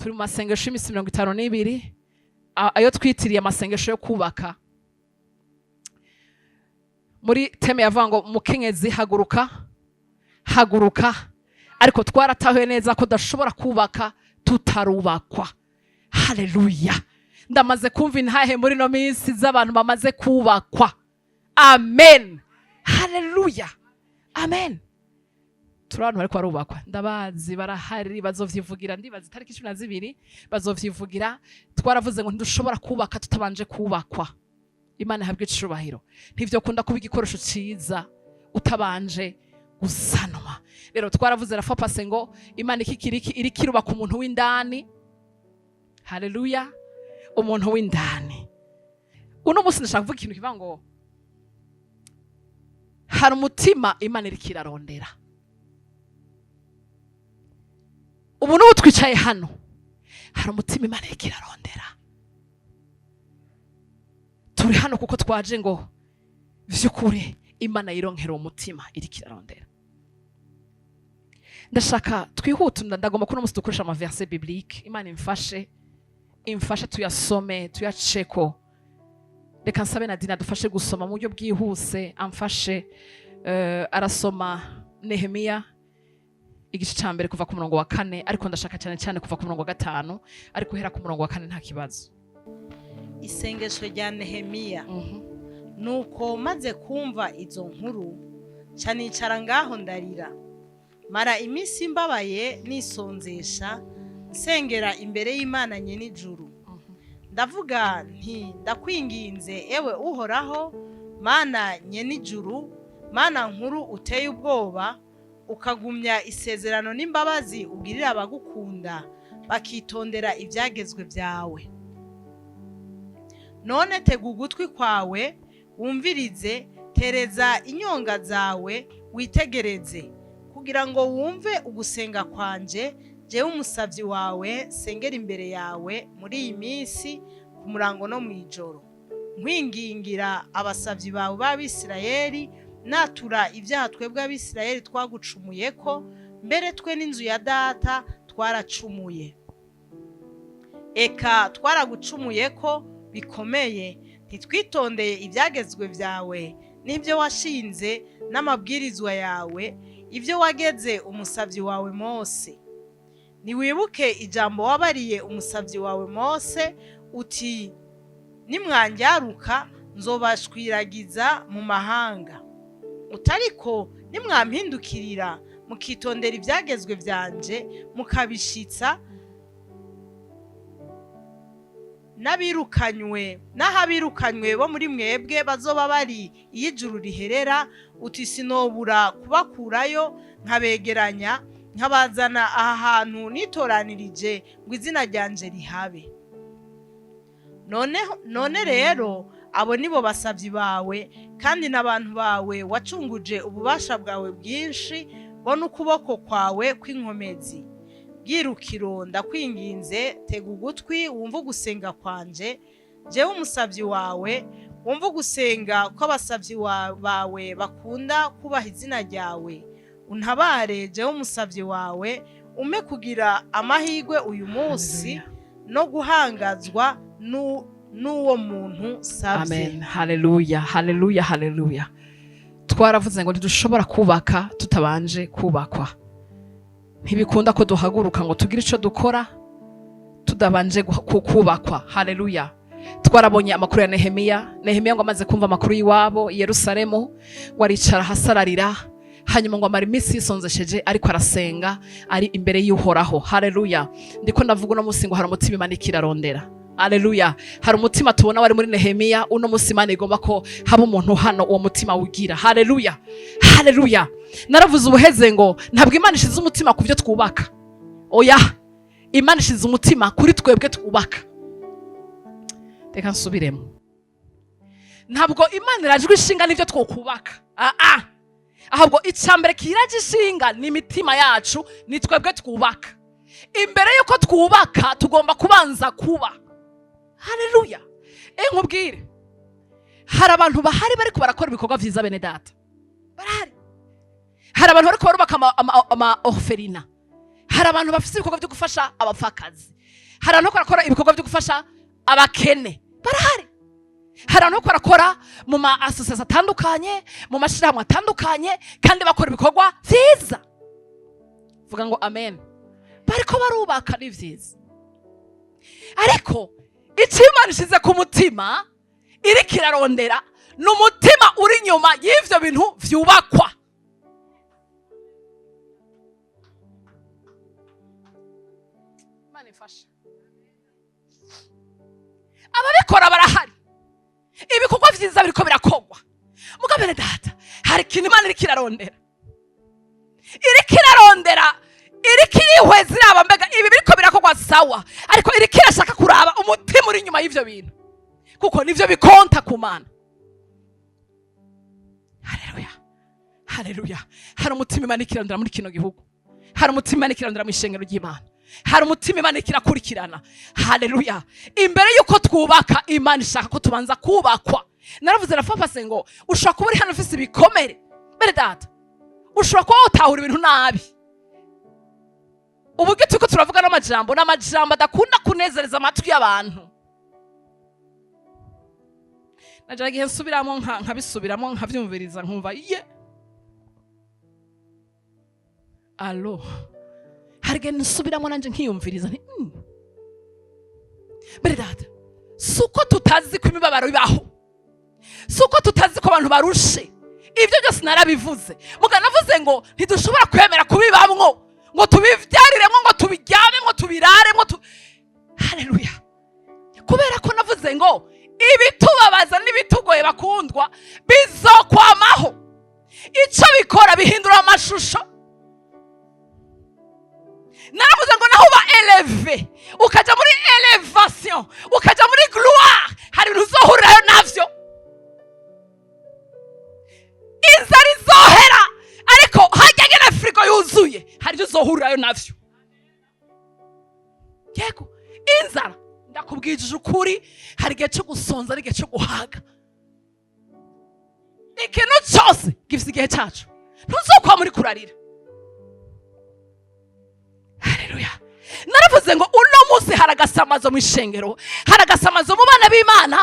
Turi mu masengesho y'iminsi 52, ayo twitiriye amasengesho yo kubaka. Muri thème yavuga ngo "Mukenyezi haguruka, haguruka", ariko twaratahuye neza ko tudashobora kubaka tutarubakwa. Haleluya! Ndamaze kumva intahe muri ino minsi z'abantu bamaze kubakwa. Amen, haleluya, amen. Turi abantu bariko barubakwa, ndabazi, barahari, bazovyivugira. Ndibaza itariki 12 bazovyivugira. Twaravuze ngo ntidushobora kubaka tutabanje kubakwa. Imana ihabwe icubahiro. Ntivyokunda kuba igikoresho ciza utabanje gusanwa. Rero twaravuze rafa pase ngo Imana ikikiriki iriko irubaka umuntu w'indani. Haleluya, umuntu w'indani. Uno munsi ndashaka kuvuga ikintu kivuga ngo hari umutima Imana iriko irarondera. Ubu n'ubu twicaye hano, hari umutima Imana iriko irarondera. Turi hano kuko twaje ngo vy'ukuri Imana yironkera uwo mutima iriko irarondera. Ndashaka twihute, ndagomba ko uno munsi dukoresha ama versets bibliques. Imana imfashe, imfashe tuyasome, tuyaceko. Reka nsabe Nadine adufashe gusoma mu buryo bwihuse, amfashe. Arasoma Nehemiya igice ca mbere kuva ku murongo wa 4, ariko ndashaka cyane cyane kuva ku murongo wa 5, ariko uhera ku murongo wa 4 nta kibazo. Isengesho rya Nehemiya. Nuko maze kumva izo nkuru, nca nicara ngaho ndarira, mara iminsi mbabaye nisonzesha, nsengera imbere y'Imana nyen'ijuru. Ndavuga nti: "Ndakwinginze, ewe Uhoraho Mana nyen'ijuru, Mana nkuru uteye ubwoba, ukagumya isezerano n'imbabazi ugirira abagukunda bakitondera ibyagezwe byawe, none tega ugutwi kwawe wumvirize, tereza inyonga zawe witegereze, kugira ngo wumve ugusenga kwanje, jewe umusavyi wawe sengera imbere yawe muri iyi minsi ku murango no mw'ijoro, nkwingingira abasavyi bawe b'Abisirayeli, natura ibyaha twebwe Abisirayeli twagucumuyeko, mbere twe n'inzu ya data twaracumuye, eka twaragucumuyeko bikomeye. Ntitwitondeye ibyagezwe byawe n'ibyo washinze n'amabwirizwa yawe, ibyo wageze umusavyi wawe Mose. Niwibuke ijambo wabariye umusavyi wawe Mose uti: 'Nimwanjyaruka nzobashwiragiza mu mahanga', utariko nimwampindukirira mukitondera ibyagezwe byanje mukabishitsa, n'abirukanywe n'ahabirukanywe bo muri mwebwe bazoba bari iyo ijuru riherera, uti: 'Sinobura kubakurayo nkabegeranya nkabazana aha hantu nitoranirije ngo izina ryanje rihabe.' None rero abo nibo basavyi bawe kandi n'abantu bawe wacunguje ububasha bwawe bwinshi bo n'ukuboko kwawe kw'inkomezi. Bwirukiro, ndakwinginze, tega ugutwi wumve ugusenga kwanje, jewe umusavyi wawe, wumve ugusenga kw'abasavyi bawe bakunda kubaha izina ryawe. Untabare, jewe umusavyi wawe, umpe kugira amahirwe uyu munsi no guhangazwa n'uwo muntu savye." Amen, haleluya, haleluya, haleluya. Twaravuze ngo ntidushobora kubaka tutabanje kubakwa. Ntibikunda ko duhaguruka ngo tugire ico dukora tudabanje kubakwa. Haleluya! Twarabonye amakuru ya Nehemiya. Nehemiya ngo amaze kumva amakuru y'iwabo i Yerusalemu, ngo aricara hasi ararira, hanyuma ngo amara iminsi yisonzesheje ariko arasenga ari imbere y'Uhoraho. Haleluya! Ndiko ndavuga uno munsi ngo hari umutima Imana ikirarondera. Haleluya! Hari umutima tubona wari muri Nehemiya. Uno munsi Imana igomba ko haba umuntu hano uwo mutima wugira. Haleluya, haleluya. Naravuze ubuheze ngo ntabwo Imana ishize umutima ku byo twubaka. Oya, Imana ishize umutima kuri twebwe twubaka. Reka nsubiremo: ntabwo Imana irajwe ishinga n'ibyo twokubaka, ah, ahubwo icya mbere kiraje ishinga ni imitima yacu, ni twebwe twubaka. Imbere y'uko twubaka tugomba kubanza kuba. Haleluya! Nkubwire, hari abantu bahari bariko barakora ibikorwa vyiza. Bene data barahari. Hari abantu bariko barubaka ama orphelinats, hari abantu bafite ibikorwa byo gufasha abapfakazi. Hari abantu bariko barakora ibikorwa byo gufasha abakene, barahari. Hari abantu bariko barakora mu ma associations atandukanye, mu mashirahamwe atandukanye, kandi bakora ibikorwa vyiza. Vuga ngo amen. Bariko barubaka, ni vyiza, ariko icyo Imana ishize ku mutima iriko irarondera ni umutima uri inyuma y'ivyo bintu vyubakwa. Imana ifashe. Ababikora barahari, ibikorwa vyiza biriko birakorwa. Mugabene data, hari ikintu Imana iriko irarondera, iriko irarondera, iriko irihweza, iraba mbega ibi biriko birakorwa sawa, ariko iriko irashaka kuraba umutima uri inyuma y'ivyo bintu, kuko nivyo bikonta ku Mana. Haleluya, haleluya. Hari umutima Imana ikirondera muri kino gihugu, hari umutima Imana ikirondera mu ishengero ry'Imana, hari umutima Imana ikirakurikirana. Haleluya. Imbere y'uko twubaka, Imana ishaka ko tubanza kubakwa. Naravuze rafapase ngo ushobora kuba uri hano ufise ibikomere. Mbere data, ushobora kuba wotahura ibintu nabi. Uburyo turiko turavuga n'amajambo, n'amajambo adakunda kunezereza amatwi y'abantu. Najara igihe nsubiramo, nkabisubiramo, nkavyumviriza, nkumva ye alo. Hari igihe nsubiramo nanje nkiyumviriza nti. Mbere data, si uko tutazi ko imibabaro ibaho, si uko tutazi ko abantu barushe, ibyo byose narabivuze. Muga navuze ngo ntidushobora kwemera kubibamwo ngo tubivyariremwo, ngo tubiryamemwo, tubiraremwo Haleluya. Kubera ko navuze ngo ibitubabaza n'ibitugoye, bakundwa, bizokwamaho. Icyo bikora, bihindura amashusho. Naravuze ngo naho uba élevé, ukaja muri élévation, ukaja muri gloire, hari ibintu uzohurirayo navyo. Inzara izohera, ariko hajya nyene frigo yuzuye, hari ibyo uzohurirayo navyo. Yego, inzara, ndakubwijije ukuri, hari igihe cyo gusonza n'igihe cyo guhaga. Ikintu cyose gifite igihe cyacu. Ntuzokwa muri kurarira. Haleluya. Naravuze ngo uno munsi hari agasamazo mu ishengero, hari agasamazo mu bana b'Imana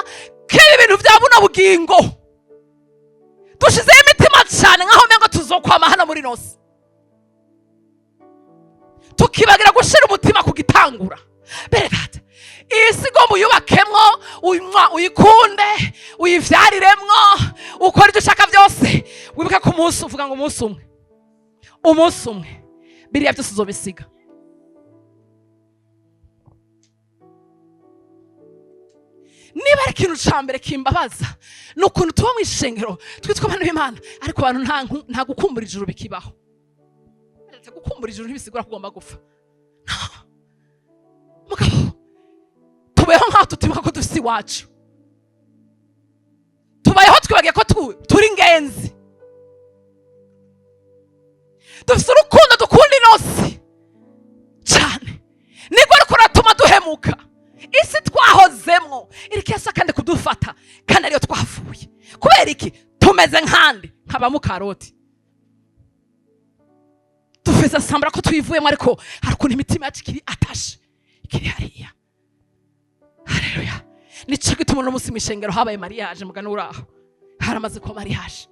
k'ibi bintu bya buno bugingo. Dushizeho imitima cyane nkaho umengo tuzokwama hano muri nosi, tukibagira gushira umutima ku gitangura. Bere data, iyi si igomba uyubakemwo, unywa, uyikunde, uyivyariremwo, ukora ibyo ushaka byose. Wibuke ko umunsi, uvuga ngo umunsi umwe, umunsi umwe biriya byose uzobisiga. Niba ari ikintu ca mbere kimbabaza, ni ukuntu tuba mu ishengero twitwa abantu b'Imana, ariko abantu nta gukumbura ijuru bikibaho. Uretse gukumbura ijuru ntibisigura ko ugomba gupfa. Mugabo tubeho nk'aho tutibuka ko dufise iwacu, tubayeho twibagiye ko turi ingenzi. Dufise urukundo dukunda inosi cyane, nibwo ariko uratuma duhemuka. Isi twahozemwo iriko irasa kandi kudufata, kandi ariyo twavuye. Kubera iki? Tumeze nkande, nkaba mukaroti dufise sambara ko tuyivuyemo, ariko hari ukuntu imitima yacu ikiri atashe, ikiri hariya. Haleluya. Nico gituma uno munsi mw'ishengero habaye mariage. Mugani uraho, haramaze kuba mariage.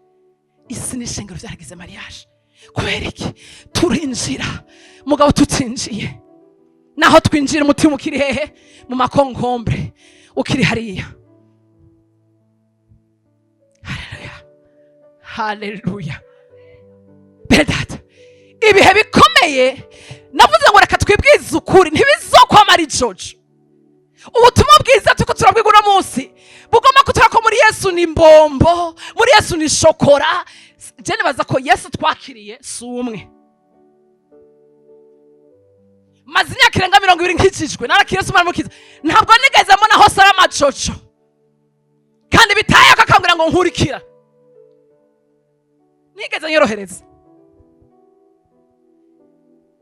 Isi n'ishengero vyaragize mariage. Kubera iki? Turinjira, mugabo tutinjiye. Naho twinjira, umutima ukiri hehe? Mu makonkombre, ukiri hariya. Haleluya, haleluya. Bene data, ibihe bikomeye, navuze ngo reka twibwize ukuri, ntibizokwamara ijojo. Ubutumwa bwiza turiko turabwiga uno munsi bugomba kutwereka ko muri Yesu ni mbombo, muri Yesu ni shokora. Je nibaza ko Yesu twakiriye si umwe. Maze imyaka irenga 20 nkikijwe, narakiriye Yesu maramukiza, ntabwo nigeze mbona hose ari amajojo, kandi bitaye ko akambwira ngo nkurikira. Nigeze nyorohereza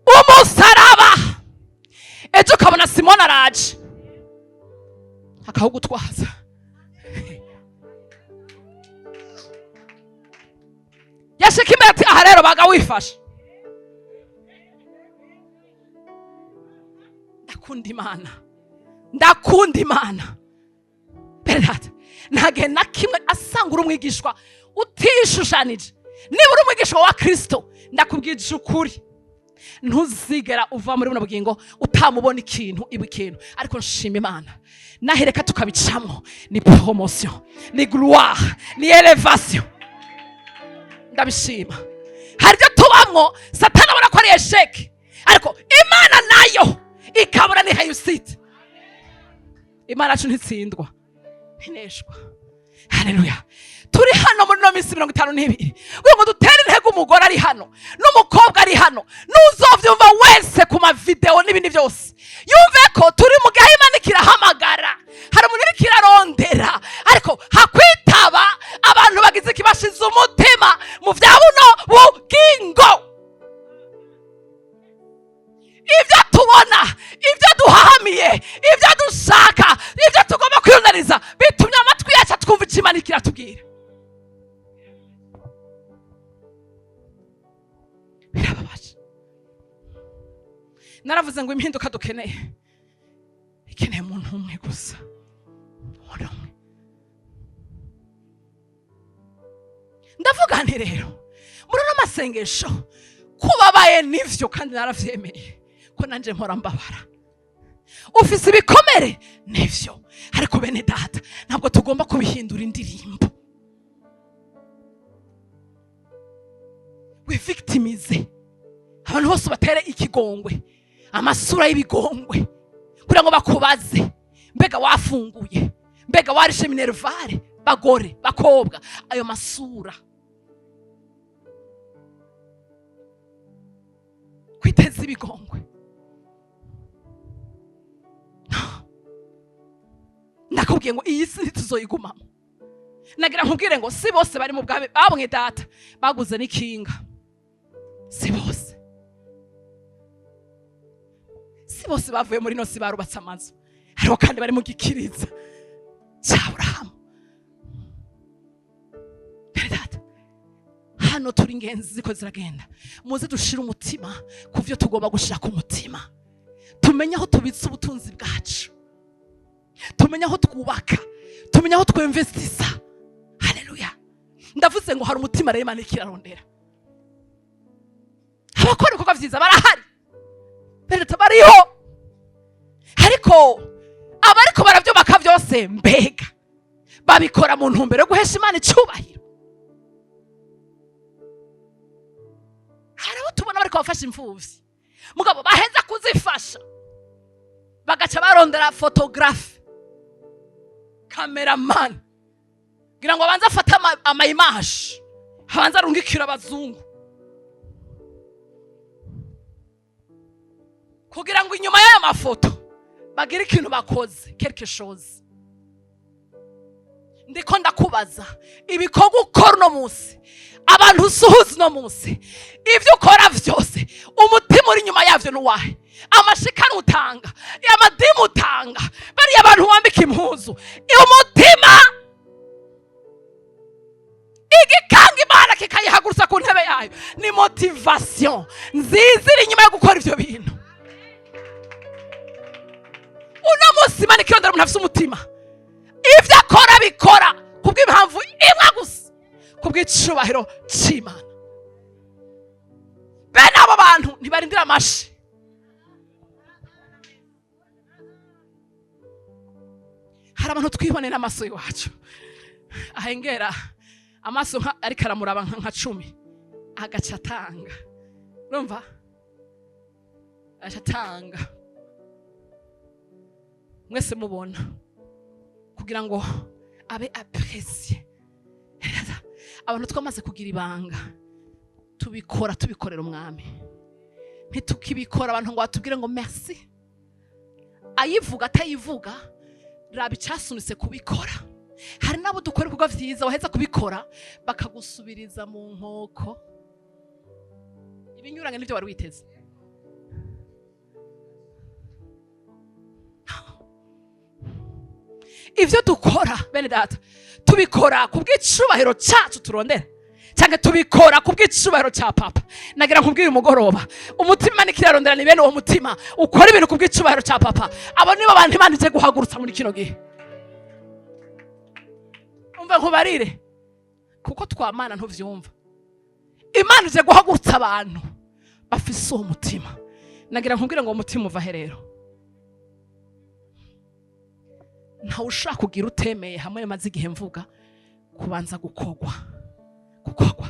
umusaraba. Ejo ukabona Simoni araje akawugutwaza. Yashika imbere ati aha rero baga wifashe. Ndakunda Imana, ndakunda Imana. Bene data, nta gihe na kimwe asanga uri umwigishwa utishushanije. Niba uri umwigishwa wa Kirisito, ndakubwije ukuri, ntuzigera uva muri buno bugingo utamubona ikintu iba ikintu. Ariko nshima Imana, nahereka tukabicamo, ni promotion, ni gloire, ni élévation. Ndabishima. Hari ibyo tubamwo Satani abona ko ari échec, ariko Imana nayo ikabona ni réussite. Imana yacu ntitsindwa, ntineshwa. Haleluya! Turi hano muri ino minsi 52 kugira ngo dutere intego umugore ari hano n'umukobwa ari hano n'uzovyumva wese ku mavideo n'ibindi byose, yumve ko turi mu gihe Imana ikirahamagara. Hari umuntu iriko irarondera, ariko hakwitaba abantu bagize ikibashize umutima mu vya buno bugingo. Ibyo tubona, ibyo duhahamiye, ibyo dushaka, ibyo tugomba kwiyonariza, bitumye amatwi yacu atwumva icyo Imana ikiratubwira. Birababaje. Naravuze ngo impinduka dukeneye ikeneye umuntu umwe gusa, umuntu umwe. Ndavuga nti rero muri ano masengesho, kubabaye nivyo, kandi naravyemeye ko nanje mpora mbabara. Ufise ibikomere, nivyo, ariko bene data, ntabwo tugomba kubihindura indirimbo. Wivictimize, abantu bose batere ikigongwe, amasura y'ibigongwe, kugira ngo bakubaze: mbega wafunguye? Mbega warishe minerval? Bagore, bakobwa, ayo masura kwiteza ibigongwe. Ndakubwiye ngo iyi si ntituzoyigumamo. Nagira nkubwire ngo si bose bari mu bwami babonye data baguze n'ikinga. Si bose, si bose bavuye muri ino si barubatse amazu. Hariho kandi bari mu gikiriza cya Aburahamu. Bene data, hano turi ingenzi ziko ziragenda. Muze dushire umutima ku byo tugomba gushira ku mutima, tumenye aho tubitse ubutunzi bwacu, tumenye aho twubaka, tumenye aho twinvestisa. Haleluya! Ndavuze ngo hari umutima rero Imana ikirarondera. Abakora ibikorwa vyiza barahari, bene data, bariho, ariko abariko baravyubaka vyose, mbega babikora mu ntumbero yo guhesha Imana icubahiro? Hari abo tubona bariko bafasha imfuvyi, mugabo baheza kuzifasha bagaca barondera photographe, cameraman, kugira ngo abanze afate ama image, abanze arungikire abazungu, kugira ngo inyuma y'ayo mafoto bagire ikintu bakoze, quelque chose. Ndiko ndakubaza, ibikorwa ukora uno munsi, abantu usuhuza uno munsi, ibyo ukora vyose, umutima uri inyuma yavyo ni uwahe? Amashikano utanga, amadimu utanga, bariya abantu wambika impuzu, umutima igikanga Imana kikayihagurutsa ku ntebe yayo ni motivation nziza iri inyuma yo gukora ivyo bintu. Uno munsi Imana ikirondera umuntu afise umutima, ivyo akora bikora kubw'impamvu imwe gusa, kubw'icubahiro c'Imana. Bene abo bantu ntibarindira amashi. Hari abantu twibonera amaso iwacu, ahengera amaso ariko aramuraba nka 10, agaca atanga. Urumva, agaca atanga mwese mubona, kugira ngo abe apprécié. Abantu twamaze kugira ibanga, tubikora tubikorera Umwami, ntitukibikora abantu ngo batubwire ngo merci. Ayivuga atayivuga, raba icyasunitse kubikora. Hari n'abo dukora ibikorwa vyiza, waheza kubikora bakagusubiriza mu nkoko ibinyuranye n'ibyo wari witeze. Ivyo dukora, bene data, tubikora ku bw'icubahiro cacu turondera, Cyangwa tubikora ku bw'icubahiro cya papa. Nagira nkubwire umugoroba, umutima nikirarondera ni bene uwo mutima ukora ibintu ku bw'icubahiro cya papa. Abo nibo bantu Imana ije guhagurutsa muri kino gihe. Umva nkubarire, kuko twamana ntuvyumva. Imana ije guhagurutsa abantu bafise uwo mutima. Nagira nkubwire ngo uwo mutima uva he rero? Ntawe ushaka kugira utemeye hamwe maze igihe mvuga kubanza gukogwa, gukogwa.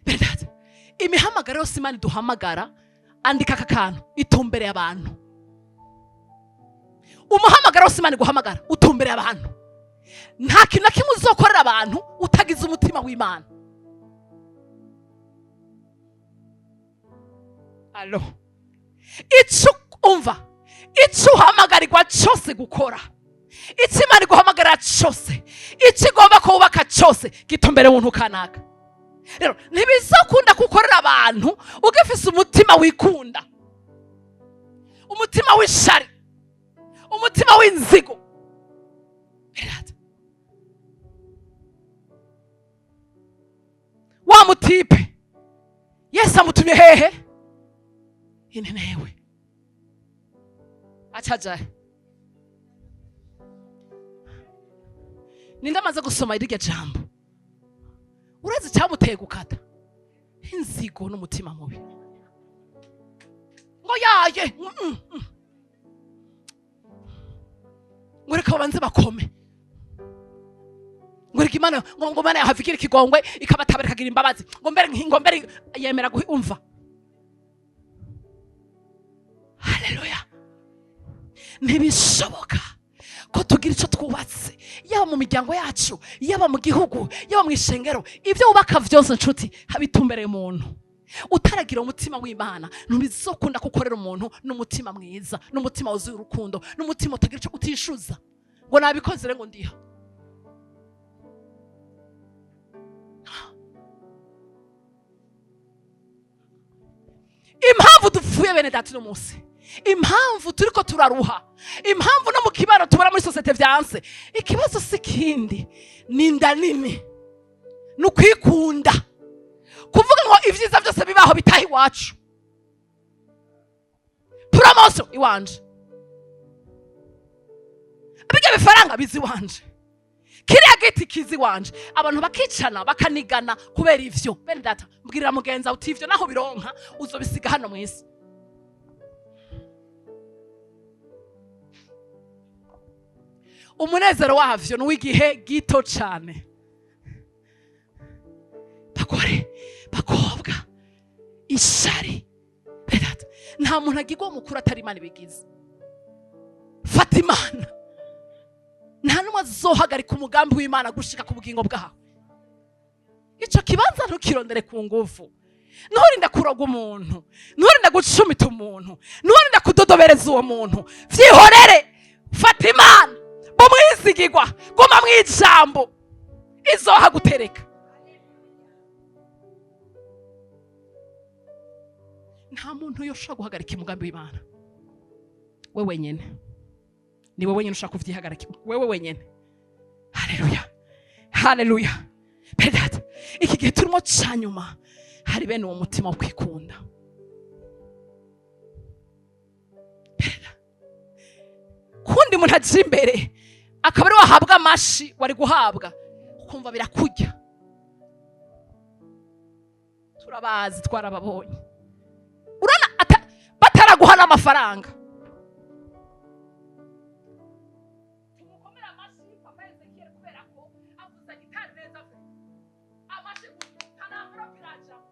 Bene data, imihamagaro yose Imana iduhamagara, andika aka kantu, itumbereye abantu. Umuhamagaro wose Imana iguhamagara utumbereye abantu. Nta kintu na kimwe uzokorera abantu utagize umutima w'Imana. Alo, icyo umva, icyo uhamagarirwa cyose gukora, icyo Imana iguhamagarira cyose, icyo igomba kubaka cyose, gitumbere umuntu kanaka. Rero ntibizokunda gukorera abantu ugifise umutima wikunda, umutima w'ishari, umutima w'inzigo. Wa mutipe Yesu amutumye hehe? Inenewe acajahe? Ninde amaze gusoma iryo jambo? Urazi icyamuteye gukata? Inzigo n'umutima mubi. Ngo yaye, ngo reka babanze bakome, ngo reka Imana, ngo Imana yahavikira ikigongwe ikabatabara ikagira imbabazi, ngo mbere, ngo mbere yemera guhumva. Haleluya. Ntibishoboka ko tugira icyo twubatse, yaba mu miryango yacu, yaba mu gihugu, yaba mu ishengero. Ibyo wubaka byose, nshuti, bitumbereye umuntu. Utaragira umutima w'Imana, ntibizokunda gukorera umuntu n'umutima mwiza, n'umutima wuzuye urukundo, n'umutima utagira icyo utishuza, ngo nabikoze ngo ndiha. Impamvu dupfuye, bene data, uno munsi, impamvu turiko turaruha, impamvu no mu kibano tubona muri sosiyete vyanse, ikibazo si kindi, ni inda nini, ni ukwikunda, kuvuga ngo ibyiza byose bibaho bitaha iwacu, promotion iwanje, bijya bifaranga biza iwanje, kiriya giti kiza iwanje. Abantu bakicana, bakanigana kubera ivyo. Bene data, mbwirira mugenzi uti ivyo naho bironka uzobisiga hano mw'isi. Umunezero wavyo ni uw'igihe gito cane. Bagore, bakobwa, ishari, bene data, nta muntu agirwa mukuru atari Imana ibigize. Fata Imana, nta n'umwe azohagarika umugambi w'Imana gushika ku bugingo bwawe. Ico kibanza ntukirondere ku nguvu. Nturinde kuroga umuntu, nturinde gucumita umuntu, nturinde kudodobereza uwo muntu. Vyihorere, fata Imana, bumwizigirwa, guma mw'ijambo, izohagutereka. Nta muntu yoshobora guhagarika umugambi w'Imana. We wenyene, ni wowe wenyine ushaka kuvyihagarika, wewe wenyene. Haleluya, haleluya. Bene data, iki gihe turimo ca nyuma, hari bene uwo mutima wo kwikunda. Kundi muntu aje imbere akaba ari wahabwa amashi wari guhabwa, ukumva birakurya. Turabazi, twarababonye. Urana bataraguha n'amafaranga. Tumukomere amashi papa Ezekiel kubera ko avuza gitari neza fe. Amashi gusa, nta na envelope irajamo.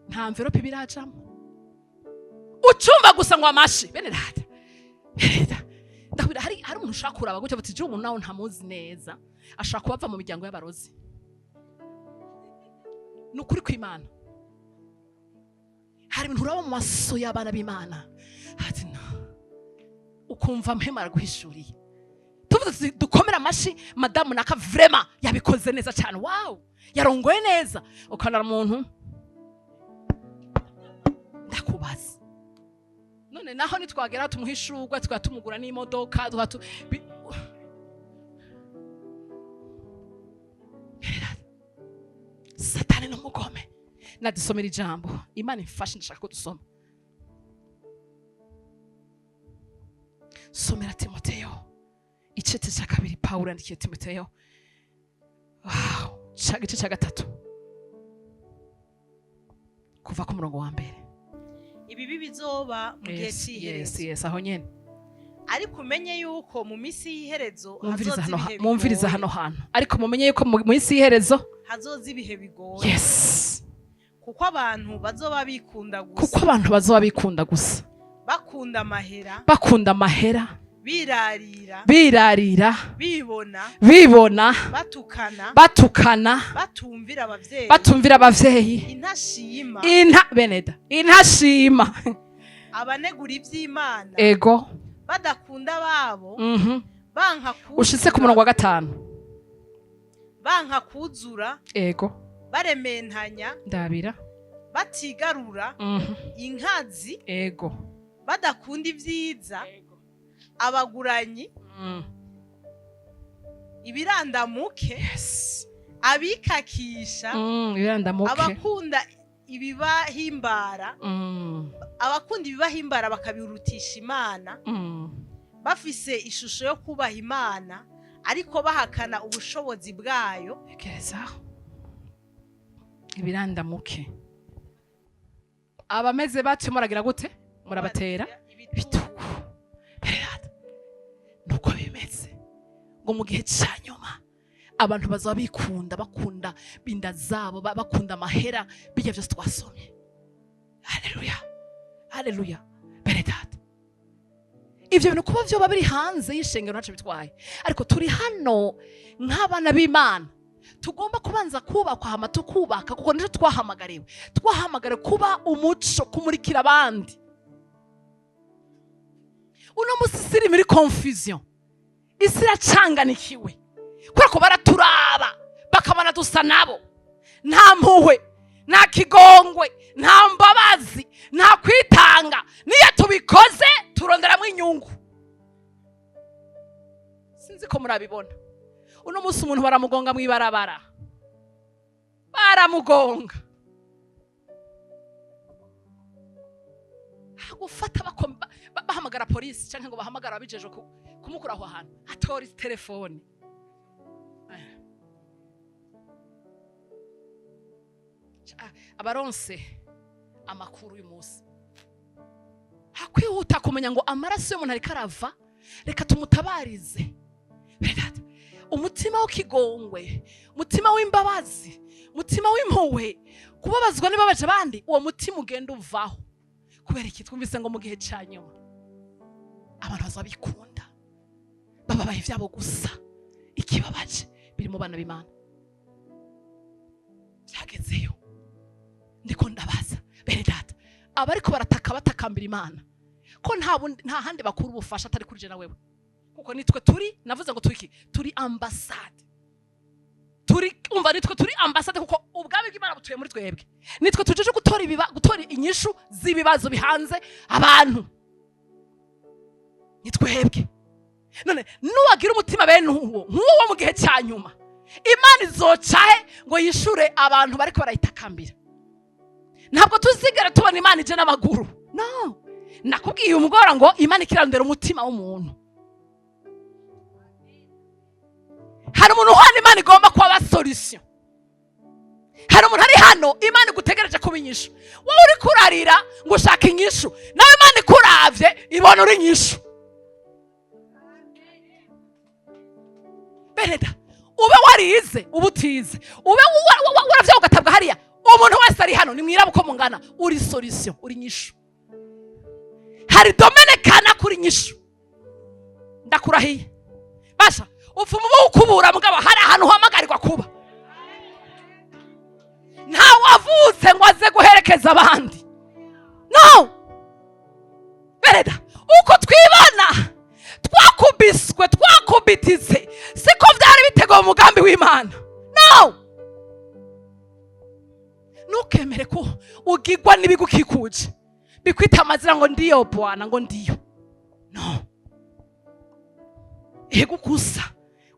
Nta envelope ibirajamo. Ucumva gusa ngo amashi. Bene data, bene data. Ndakubwira, hari umuntu ushaka kuraba gutya bati umuntu nawe ntamuzi neza, ashaka kuba ava mu miryango y'abarozi. Ni ukuri kw'Imana. Hari ibintu uraba mu maso y'abana b'Imana, ati no, ukumva mpema araguhishuriye. Tuvuze tuti dukomere amashi madamu naka, vraiment yabikoze neza cyane, wow, yarongoye neza. Ukanara umuntu, ndakubaza none naho nitwagera tumuha ishurwe, tukaba tumugura n'imodoka, tukaba Umugome. Nadusomera ijambo. Imana imfashe, ndashaka ko dusoma. Somera Timoteyo igice cya kabiri. Pawulo yandikiye Timoteyo, wow, igice cya 3 kuva ku murongo wa 1. Ibibi bizoba mu gihe cy'iherezo. Yes, aho nyene. Ariko umenye yuko mu minsi y'iherezo Mwumviriza hazoza hano ibihe mwumviriza bigoye. Hano hantu, ariko mumenye yuko mu minsi y'iherezo Hazoza ibihe bigoye. Kuko abantu bazoba bikunda gusa. Kuko abantu bazoba bikunda gusa. Bakunda amahera. Bakunda amahera. Birarira. Birarira. Bibona. Bibona. Batukana. Batukana. Batumvira abavyeyi. Batumvira abavyeyi. Intashima. Inta beneda intashima. Abanegura ivy'Imana. Badakunda babo. Banka kuzura. Ushitse ku murongo wa 5. Banka kuzura. Barementanya. Ndabira. Batigarura. Inkazi. Badakunda ibyiza, abaguranyi. Ibirandamuke. Abikakisha. Ibirandamuke. Abakunda ibibahimbara. Abakunda ibibahimbara bakabirutisha Imana. Bafise ishusho yo kubaha Imana ariko bahakana ubushobozi bwayo. Egerezaho. Ibirandamuke, abameze batyo muragira gute? Murabatera ibitugu. Bererata. Nuko bimeze ngo mu gihe cya nyuma abantu bazaba bikunda, bakunda inda zabo, bakunda amahera, bijya byose twasomye. Haleluya, haleluya. Bene data, ibyo bintu kuba byoba biri hanze y'ishengero ntacyo bitwaye, ariko turi hano nk'abana b'Imana, tugomba kubanza kubakwa hama tukubaka, kuko nicyo twahamagariwe. Twahamagariwe kuba umuco, kumurikira abandi. Uno musi isi iri muri confusion, isi iracanganikiwe kubera ko baraturaba bakabona dusa nabo. Nta mpuhwe, nta kigongwe, nta mbabazi, nta kwitanga. Niyo tubikoze turonderamo inyungu. Sinzi ko murabibona. Uno munsi umuntu baramugonga mu ibarabara, baramugonga, gufata bahamagara polisi cyangwa ngo bahamagara ababijeje kumukura aho hantu, atora telefone. Abaronse amakuru uyu munsi, hakwihuta kumenya ngo amaraso y'umuntu ariko arava, reka tumutabarize. Umutima w'ikigongwe, umutima w'imbabazi, umutima w'impuhwe, kubabazwa n'ibabaje abandi, uwo mutima ugenda uvaho. Kubera iki? Twumvise ngo mu gihe cya nyuma abantu bazabikunda, bababaye ibyabo gusa. Ikibabaje biri mu bana b'Imana byagezeyo. Ndiko ndabaza bene data, abariko barataka batakambira Imana ko nta handi bakura ubufasha atari kuri je na wewe, kuko nitwe turi, navuze ngo turiki, turi ambasade, turi umva, nitwe turi ambasade, kuko ubwami bw'Imana butuye muri twebwe. Nitwe tujeje gutora inyishu z'ibibazo bihanze abantu, ni twebwe. None nuwagira umutima bene uwo nk'uwo mu gihe cya nyuma, Imana izocahe ngo yishure abantu bariko barayitakambira? Ntabwo tuzigera tubona Imana ije n'amaguru. No, nakubwiye umugora ngo Imana ikirandera umutima w'umuntu. Hari umuntu hano Imana igomba kuba solution. Hari umuntu ari hano Imana igutegereje kuba inyishu. Wowe uri kurarira ngo ushaka inyishu, nawe Imana ikuravye ibona uri inyishu. Bereda, ube warize ube utize, ube waravye ugatabwa hariya, umuntu wese ari hano nimwiraba uko mungana, uri solution, uri inyishu. Hari domaine kana kuri inyishu, ndakurahiye. Basha upfuma uba ukubura, mugabo hari ahantu uhamagarirwa kuba. Nta wavutse ngo aze guherekeza abandi. No bereda, uko twibona twakubiswe, twakubititse, siko byari biteguwe mu mugambi w'Imana. No, ntukemere ko ugigwa n'ibigukikuje bikwita amazina ngo ndiyo bwana, ngo ndiyo. No, ego gusa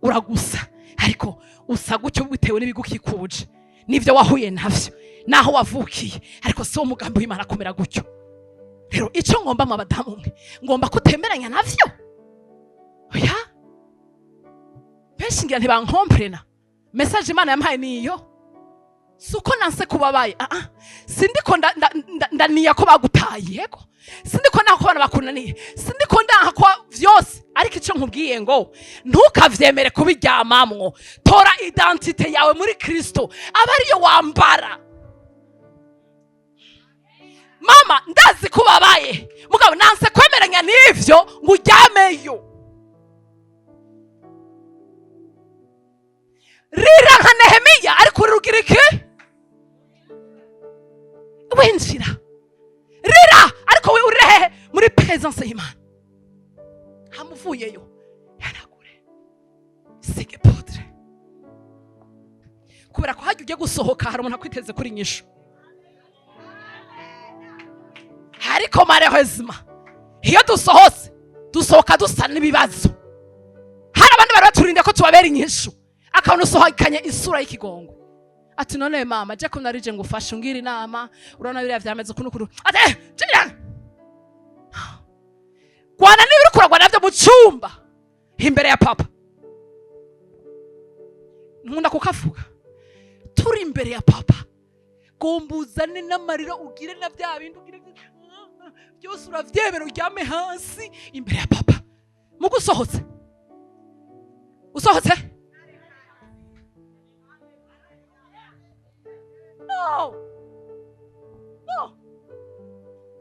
uragusa, ariko usa gutyo bitewe n'ibigukikuje. Nivyo wahuye navyo, naho wavukiye, ariko si wo mugambi w'Imana kumera gutyo. Rero ico ngomba mu abadamu mwe, ngomba kutemeranya navyo. Oya, benshi ngira ntibankomprena. Message Imana yampaye niyo, si uko nanse kubabaye. Ah ah, sindiko ndaniya ko bagutaye, yego, sindiko ndanka ko abana bakunaniye, sindiko ndanka ko vyose, ariko ico nkubwiye ngo ntukavyemere kubiryamamwo. Tora identité yawe muri Kristo, aba ariyo wambara. Mama, ndazi ko ubabaye, mugabo nanse kwemeranya n'ivyo ngo uryameyo. Rira nka Nehemiya, ariko urugira iki? Winjira, rira, ariko we urire hehe? Muri presence y'Imana. Hamuvuyeyo, yanagure, sige poudre, kubera ko hajya ugiye gusohoka hari umuntu akwiteze kuri nyishu. Ariko malheureusement iyo dusohotse, dusohoka dusa n'ibibazo. Hari abandi bari baturinda ko tubabera inyishu, akabona usohokanye isura y'ikigongo, ati: "None mama, je ko narije ngo ufashe, ungira inama, urabona biriya vyameze ukuntu ukuntu." Ati: "Eh, jya gwana niba uriko uragwana navyo mu cumba imbere ya papa." Nkunda kukavuga, turi imbere ya papa, gomba uzane n'amarira, ugire na bya bindi, ugire byose, uravyemera, uryame hasi imbere ya papa. Mugo usohotse, usohotse, no, no,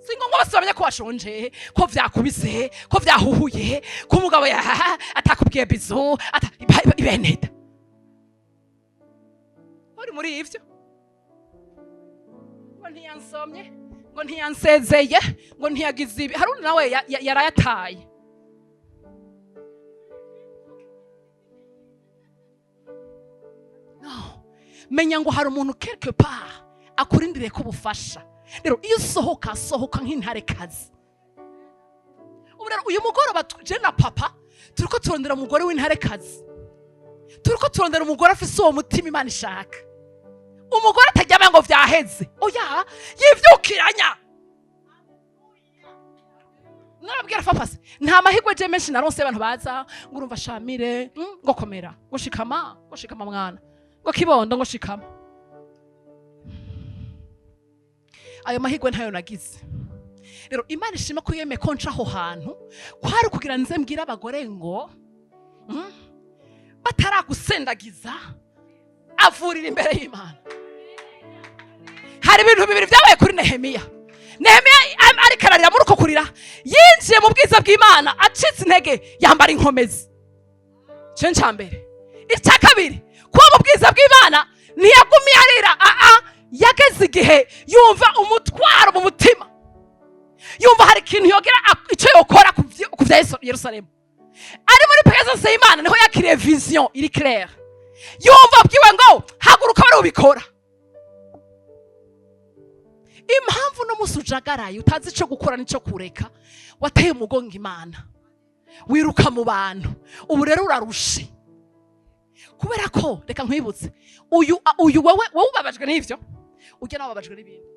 si ngombwa bose bamenye ko washonje, ko vyakubise, ko vyahuhuye, ko umugabo atakubwiye bizo ata ibeneda uri muri ivyo, ngo ntiyansomye, ngo ntiyansezeye, ngo ntiyagize ibi. Hari undi nawe yarayataye. No, menya ngo hari umuntu quelque part akurindiriye ko ubufasha. Rero iyo usohoka, sohoka nk'intarekazi. Ubu rero uyu mugoroba je na papa turiko turondera umugore w'intarekazi, turiko turondera umugore afise uwo mutima Imana ishaka, umugore ataryama ngo vyaheze, oya, yivyukiranya. Narabwira fapasi, nta mahirwe je menshi naronse. Abantu baza ngo urumva shamire, ngo komera, ngo shikama, ngo shikama mwana, ngo kibondo, ngo shikama. Ayo mahirwe ntayo nagize. Rero Imana ishima ko yemeye ko nca aho hantu, kwari kugira nze mbwire abagore ngo bataragusendagiza, avurira imbere y'Imana. Hari ibintu bibiri byabaye kuri Nehemiya. Nehemiya ariko ararira, muri uko kurira yinjiye mu bwiza bw'Imana acitse intege, yambara inkomezi. Icyo ni icya mbere. Icya kabiri, kuba mu bwiza bw'Imana ntiyagumiye arira. Aa, yageze igihe yumva umutwaro mu mutima, yumva hari ikintu yogera icyo yokora ku vya Yerusalemu. Ari muri presence y'Imana niho yakiriye vision iri claire, yumva abwiwe ngo haguruka bari ubikora. Impamvu no musi ujagaraye, utazi icyo gukora n'icyo kureka, wateye umugongo Imana, wiruka mu bantu. Ubu rero urarushe, kubera ko reka nkwibutse, uyu wowe ubabajwe n'ivyo, ujya nawe ubabajwe n'ibindi.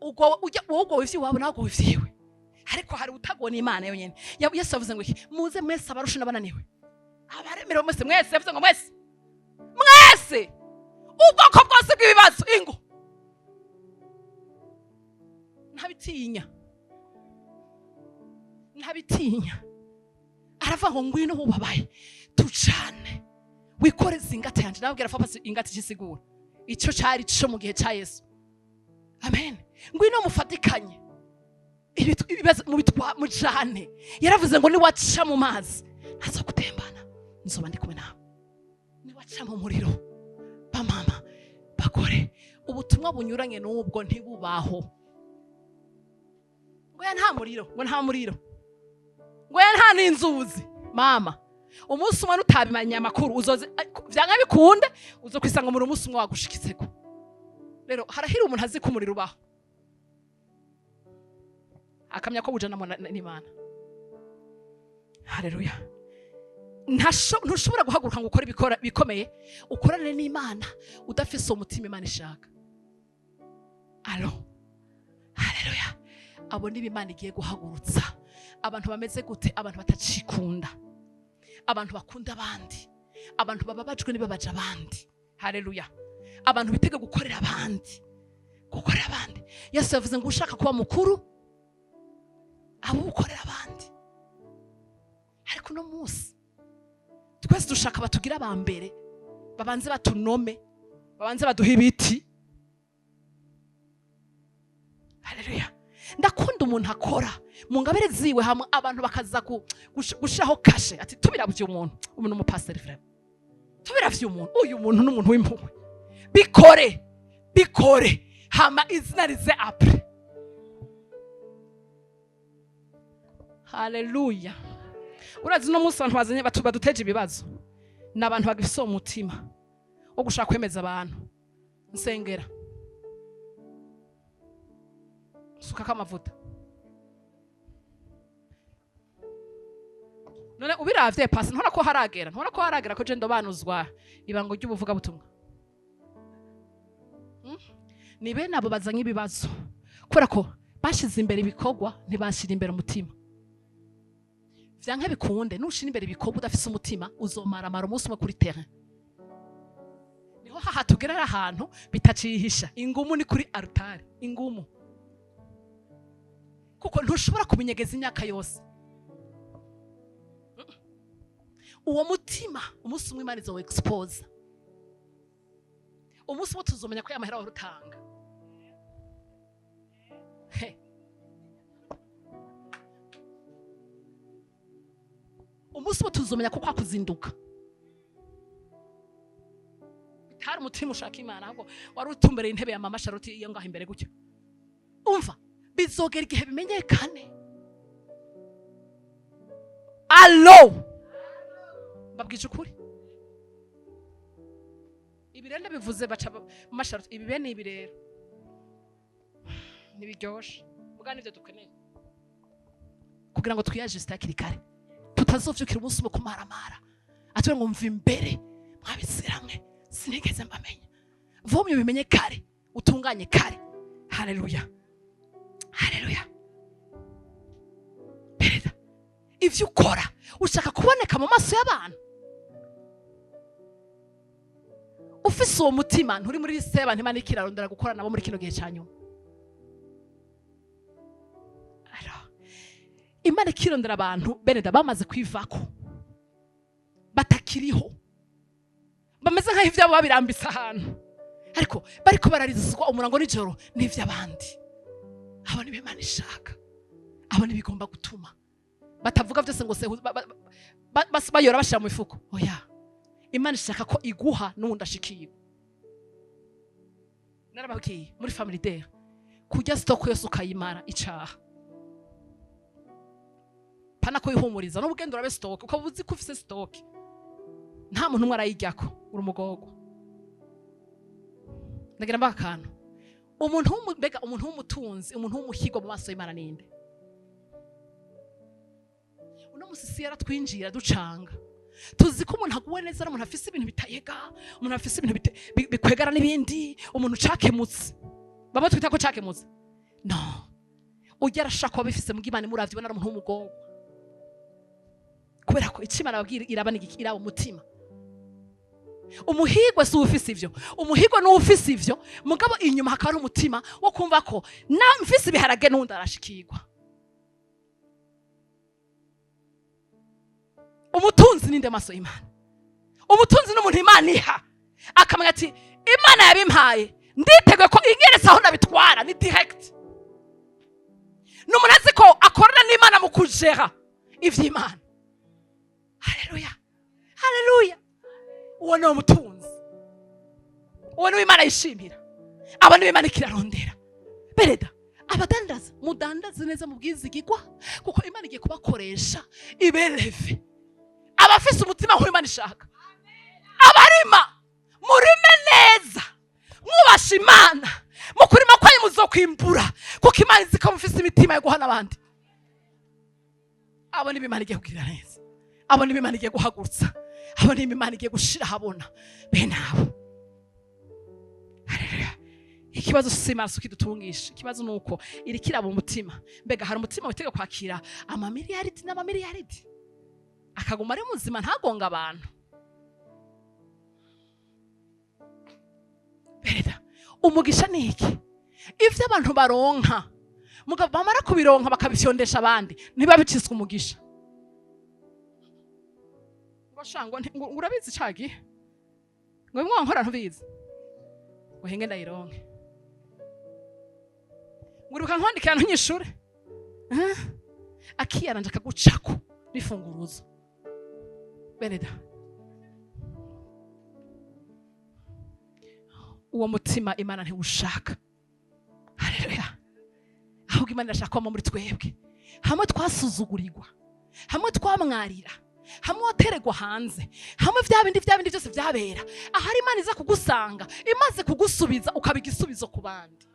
Ubwo ujya wowe ugowe ivy'iwabo, nawe ugowe ivyiwe, ariko hari utagona Imana yonyene. Yesu yavuze ngo iki? Muze mwese abarushe n'abananiwe, abaremerewe mwese, mwese. Yavuze ngo mwese, mwese, ubwoko bwose bw'ibibazo. Ingo ntabitinya, ntabitinya. Aravuga ngo ngwino wubabaye, tucane, wikoreze ingata yanje. Nababwira papa ingata ikisigura icyo cyari cyo mu gihe cya Yesu. Amen. Ngwino mufatikanye ibibazo mubitwa mujane. Yaravuze ngo niwaca mu mazi ntazo gutembana, nzoba ndi kumwe nawe. Niwaca mu muriro. Bamama, bakore ubutumwa bunyuranye n'ubwo ntibubaho. Ngo ya nta muriro, ngo nta muriro, ngo ya nta n'inzuzi. Mama, umunsi umwe nutabimenya amakuru uzoze vyanga bikunde uzo kwisanga muri umunsi umwe wagushikitseko. Rero harahira umuntu azi ko umuriro ubaho, akamya ko bujanamo n'Imana. Haleluya. Ntushobora guhaguruka ngo ukore ibikora bikomeye, ukorane n'Imana, udafise uwo mutima Imana ishaka. Alo, haleluya! Abo nibo Imana igiye guhagurutsa. Abantu bameze gute? Abantu batacikunda, abantu bakunda abandi, abantu bababajwe n'ibabaje abandi. Haleluya! Abantu bitega gukorera abandi, gukorera abandi. Yesu yavuze ngo ushaka kuba mukuru abo ukorera abandi. Ariko uno munsi twese dushaka batugira aba mbere, babanze batunome, babanze baduhe ibiti. Haleluya! Ndakunda umuntu akora mu ngabire ziwe, hamwe abantu bakaza gushiraho kashe, ati tubiravye umuntu, umuntu umupasiteri, vraiment tubiravye umuntu, uyu muntu ni umuntu w'impuhwe. Bikore, bikore, hama izina rize après. Haleluya! Urazi uno munsi abantu bazanye baduteje ibibazo ni abantu bagifise uwo mutima wo gushaka kwemeza abantu. Nsengera, sukako amavuta. None ubiravye pasi, ntubona ko haragera, ntubona ko haragera ko je ndobanuzwa ibango ry'ubuvugabutumwa? Ni bene abo bazanye ibibazo, kubera ko bashize imbere ibikorwa, ntibashira imbere umutima. Vyanke bikunde, nushira imbere ibikorwa udafise umutima, uzomaramara umunsi umwe kuri terrain. Niho haha tugerera ahantu bitacihisha. Ingumu ni kuri altare, ingumu, kuko ntushobora kubinyegeza imyaka yose. Uwo mutima umunsi umwe Imana izowu expose. Umunsi umwe tuzomenya ko yamahera wari utanga. He. Umunsi umwe tuzomenya ko kwakuzinduka bitari umutima ushaka Imana, ahubwo wari utumbereye intebe ya mama Charlotte iyo ngaho imbere gutyo. Umva, bizogera igihe bimenyekane. Alo, mbabwije ukuri, ibi rero ndabivuze baca mama Charlotte, ibi bene ibi rero ntibiryoshe, muga nivyo dukeneye kugira ngo twiyajiste hakiri kare, tutazovyukira umunsi umwe kumaramara atubwira ngo mva imbere mwabisiramwe, sinigeze mbamenya. Vomye ubimenye kare, utunganye kare. Haleluya, haleluya! Pereza ivyo ukora, ushaka kuboneka mu maso y'abantu. Ufise uwo mutima, nturi muri liste y'abantu Imana iriko irarondera gukora nabo muri kino gihe ca nyuma. Alors, Imana ikirondera abantu bene da bamaze kwivako, batakiriho, bameze nk'aho ivyabo babirambitse ahantu, ariko bariko bararizwa umurango nijoro n'ivy'abandi. Abo nibo Imana ishaka, abo nibo igomba gutuma batavuga byose ngo sehu, bayora bashira mu mifuko. Oya, Imana ishaka ko iguha n'uwundi ashikiye. Narababwiye muri family day, kurya stock yose ukayimara icaha, pana kuyihumuriza n'ubugendo urabe stock, ukaba uzi ko ufise stock nta muntu umwe arayiryako, uri umugorwa. Ndagira mbaga akantu. Umuntu mbega umuntu w'umutunzi, umuntu w'umuhigo mu maso y'Imana ninde? Uno musi isi yaratwinjira ducanga, tuzi ko umuntu aguwe neza ari umuntu afise ibintu bitayega, umuntu afise ibintu bikwegana n'ibindi, umuntu cakemutse, bamwe twita ko cakemutse. No ujya arashaka kuba bifise, muga Imana imuravye ibona ari umuntu w'umugorwa, kubera ko icyo Imana ababwira iraba ni igiki? Iraba umutima. Umuhigwe si uwufise ivyo, umuhigwe ni uwufise ivyo, mugabo inyuma hakaba hari umutima wo kumva ko na mfise ibiharage n'uwundi arashikirwa. Umutunzi ninde maso y'Imana? Umutunzi n'umuntu Imana iha akamenya ati Imana yabimpaye, nditeguye ko inyeretse aho nabitwara ni direct. Ni umuntu azi ko akorana n'Imana mu kujera ivy'Imana. Haleluya, haleluya! Uwo ni umutunzi, uwo ni Imana yishimira, abo ni Imana ikirarondera. Bereda abadandaza, mudandaze neza mu bwizigigwa, kuko Imana igiye kubakoresha ibereve. Abafise umutima nk'uwo Imana ishaka, abarima murime neza mwubasha Imana, mu kurima kwanyu muzokwimbura, kuko Imana izi ko mufise imitima yo guhana abandi. Abo ni Imana igiye kugirira neza. Abo nibo Imana igiye guhagurutsa, abo nibo Imana igiye gushira ahabona bene abo. Haleluya. Ikibazo si Imana si ukidutungisha, ikibazo ni uko iriko iraba umutima. Mbega hari umutima witega kwakira amamiliyaridi n'amamiliyaridi, akaguma ari muzima, ntagonga abantu? Bereda, umugisha ni iki? Ivyo abantu baronka, mugabo bamara kubironka bakabifyondesha abandi, ntibabiciswe umugisha. Ngo sha, ngo ngo urabizi ca gihe, ngo bimwe wankora ntubizi, ngo hinge ndayironke, ngo uribuka nkwandikira ntunyishure. Eh? Akiyaranja akagucako n'ifunguruzo. Beneda, uwo mutima Imana ntiwushaka. Haleluya. Ahubwo Imana irashaka kwama muri twebwe hamwe twasuzugurirwa, hamwe twamwarira, hamwe wateregwa hanze, hamwe vya bindi, vya bindi byose byabera ahari. Imana iza kugusanga imaze kugusubiza, ukaba igisubizo ku bandi,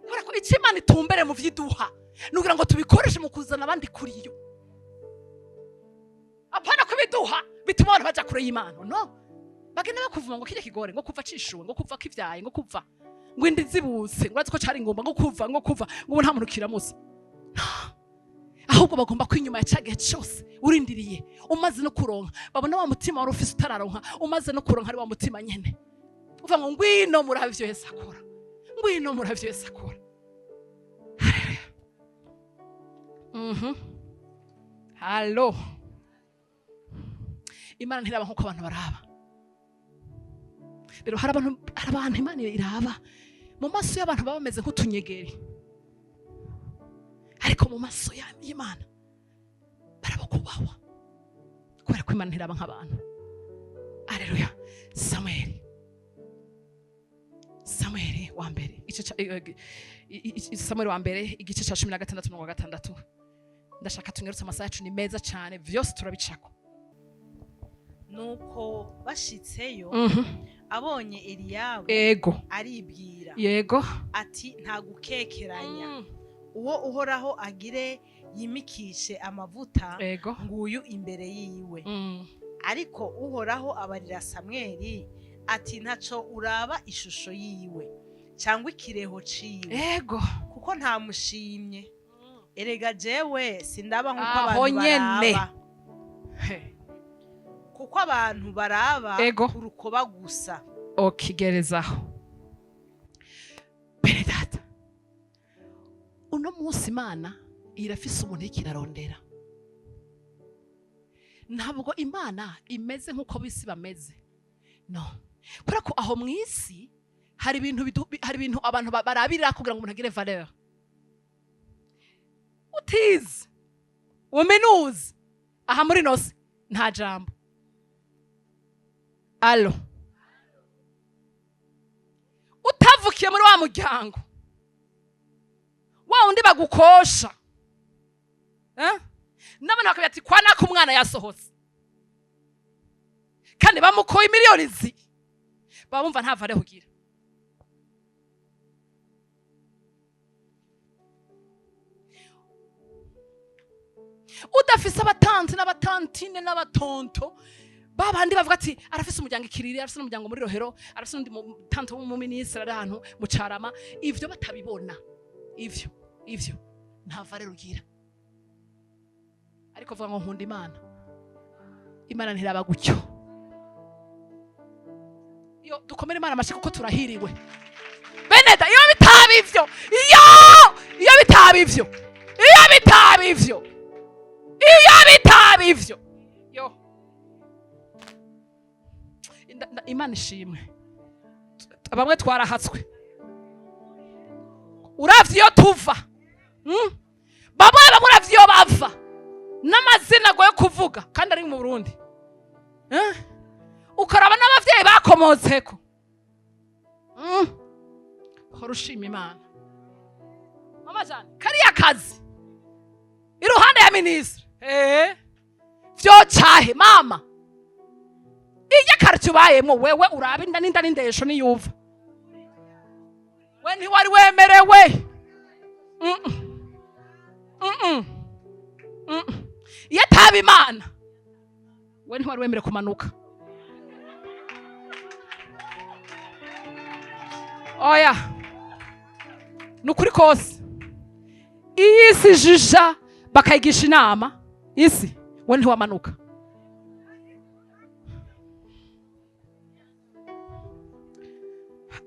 kubera ko icyo Imana itumbere mu vyiduha ni ukugira ngo tubikoreshe mu kuzana abandi kuri yo. Apana kubiduha bituma abantu baja kure y'Imana. No bagenda bakuvuma ngo kirya kigore, ngo kuva cishuwe, ngo kuva kivyaye, ngo kuva ngo indi zibutse, ngo urazi ko cari ingumba, ngo kuva ngo ubu nta muntu kiramutse. Ahubwo bagomba ko inyuma ya ca gihe cose urindiriye, umaze no kuronka, babona wa mutima wari ufise utararonka, umaze no kuronka ari wa mutima nyene uvuga ngo: "Ngwino murabe ivyo Yesu akora, ngwino murabe ivyo Yesu akora." Haleluya. Halo, Imana ntiraba nkuko abantu baraba. Rero hari abantu Imana iraba mu maso y'abantu baba bameze nk'utunyegeri, ariko mu maso y'Imana barabakubahwa, kubera ko Imana ntiraba nk'abantu. Aleluya. Samweli wa mbere igice Samweli wa mbere igice ca 16 mirongo gatandatu. Ndashaka tunyarutse, amasaha yacu ni meza cyane, vyose turabicako. Nuko bashitseyo, abonye Eliyabu, aribwira ati: "Nta gukekeranya, uwo Uhoraho agire yimikishe amavuta nguyu imbere yiwe." Ariko Uhoraho abarira Samweli ati: "Ntaco uraba ishusho yiwe cyangwa ikireho ciwe, kuko ntamushimye. Erega jewe sindaba nk'uko Aho abantu nyene. baraba, kuko abantu baraba ku rukoba gusa." Okigerezaho. Bene data, uno munsi Imana irafise umuntu iriko irarondera. Ntabwo Imana imeze nk'uko bisi bameze, no kubera ko aho mu isi hari ibintu abantu barabirira kugira ngo umuntu agire valeur. Utize, uminuze aha muri nosi, nta jambo. Alo, utavukiye muri wa muryango wa wundi bagukosha, eh? N'abantu bakavuga ati: "Kwa nako umwana yasohotse kandi bamukoye miliyoni zi," baba bumva nta valeur ugira. Udafise abatanti n'abatantine n'abatonto, babandi bavuga ati: "Arafise umuryango ikiriri, arafise n'umuryango muri Rohero, arafise n'undi tante w'umuminisitiri ari ahantu mu Carama," ivyo batabibona, ivyo nta valeur ugira. Ariko vuga ngo: "Nkunda Imana." Imana ntiraba gutyo. Iyo dukomere Imana amashyi kuko turahiriwe. Beneda, iyo bitaba ivyo, iyo bitaba ivyo, iyo bitaba ivyo, iyo bitaba ivyo, yo Imana ishimwe. Bamwe twarahatswe, uravye iyo tuva, Bamwe bamwe uravye iyo bava n'amazina agoye kuvuga kandi ari mu Burundi, eh? Ukaraba n'abavyeyi bakomotseko. Hora ushima Imana. Mama Jane, kariya kazi iruhande ya minisitiri, vyocahe mama irya karitsiye ubayemo? Wewe uraba inda n'inda n'indesho niyuva, we ntiwari wemerewe. Mm-mm. Mm-mm. Mm-mm. Iyo ataba Imana, we ntiwari wemere kumanuka. Oya, ni ukuri kose. Iyi si jija bakayigisha inama isi, we ntiwamanuka.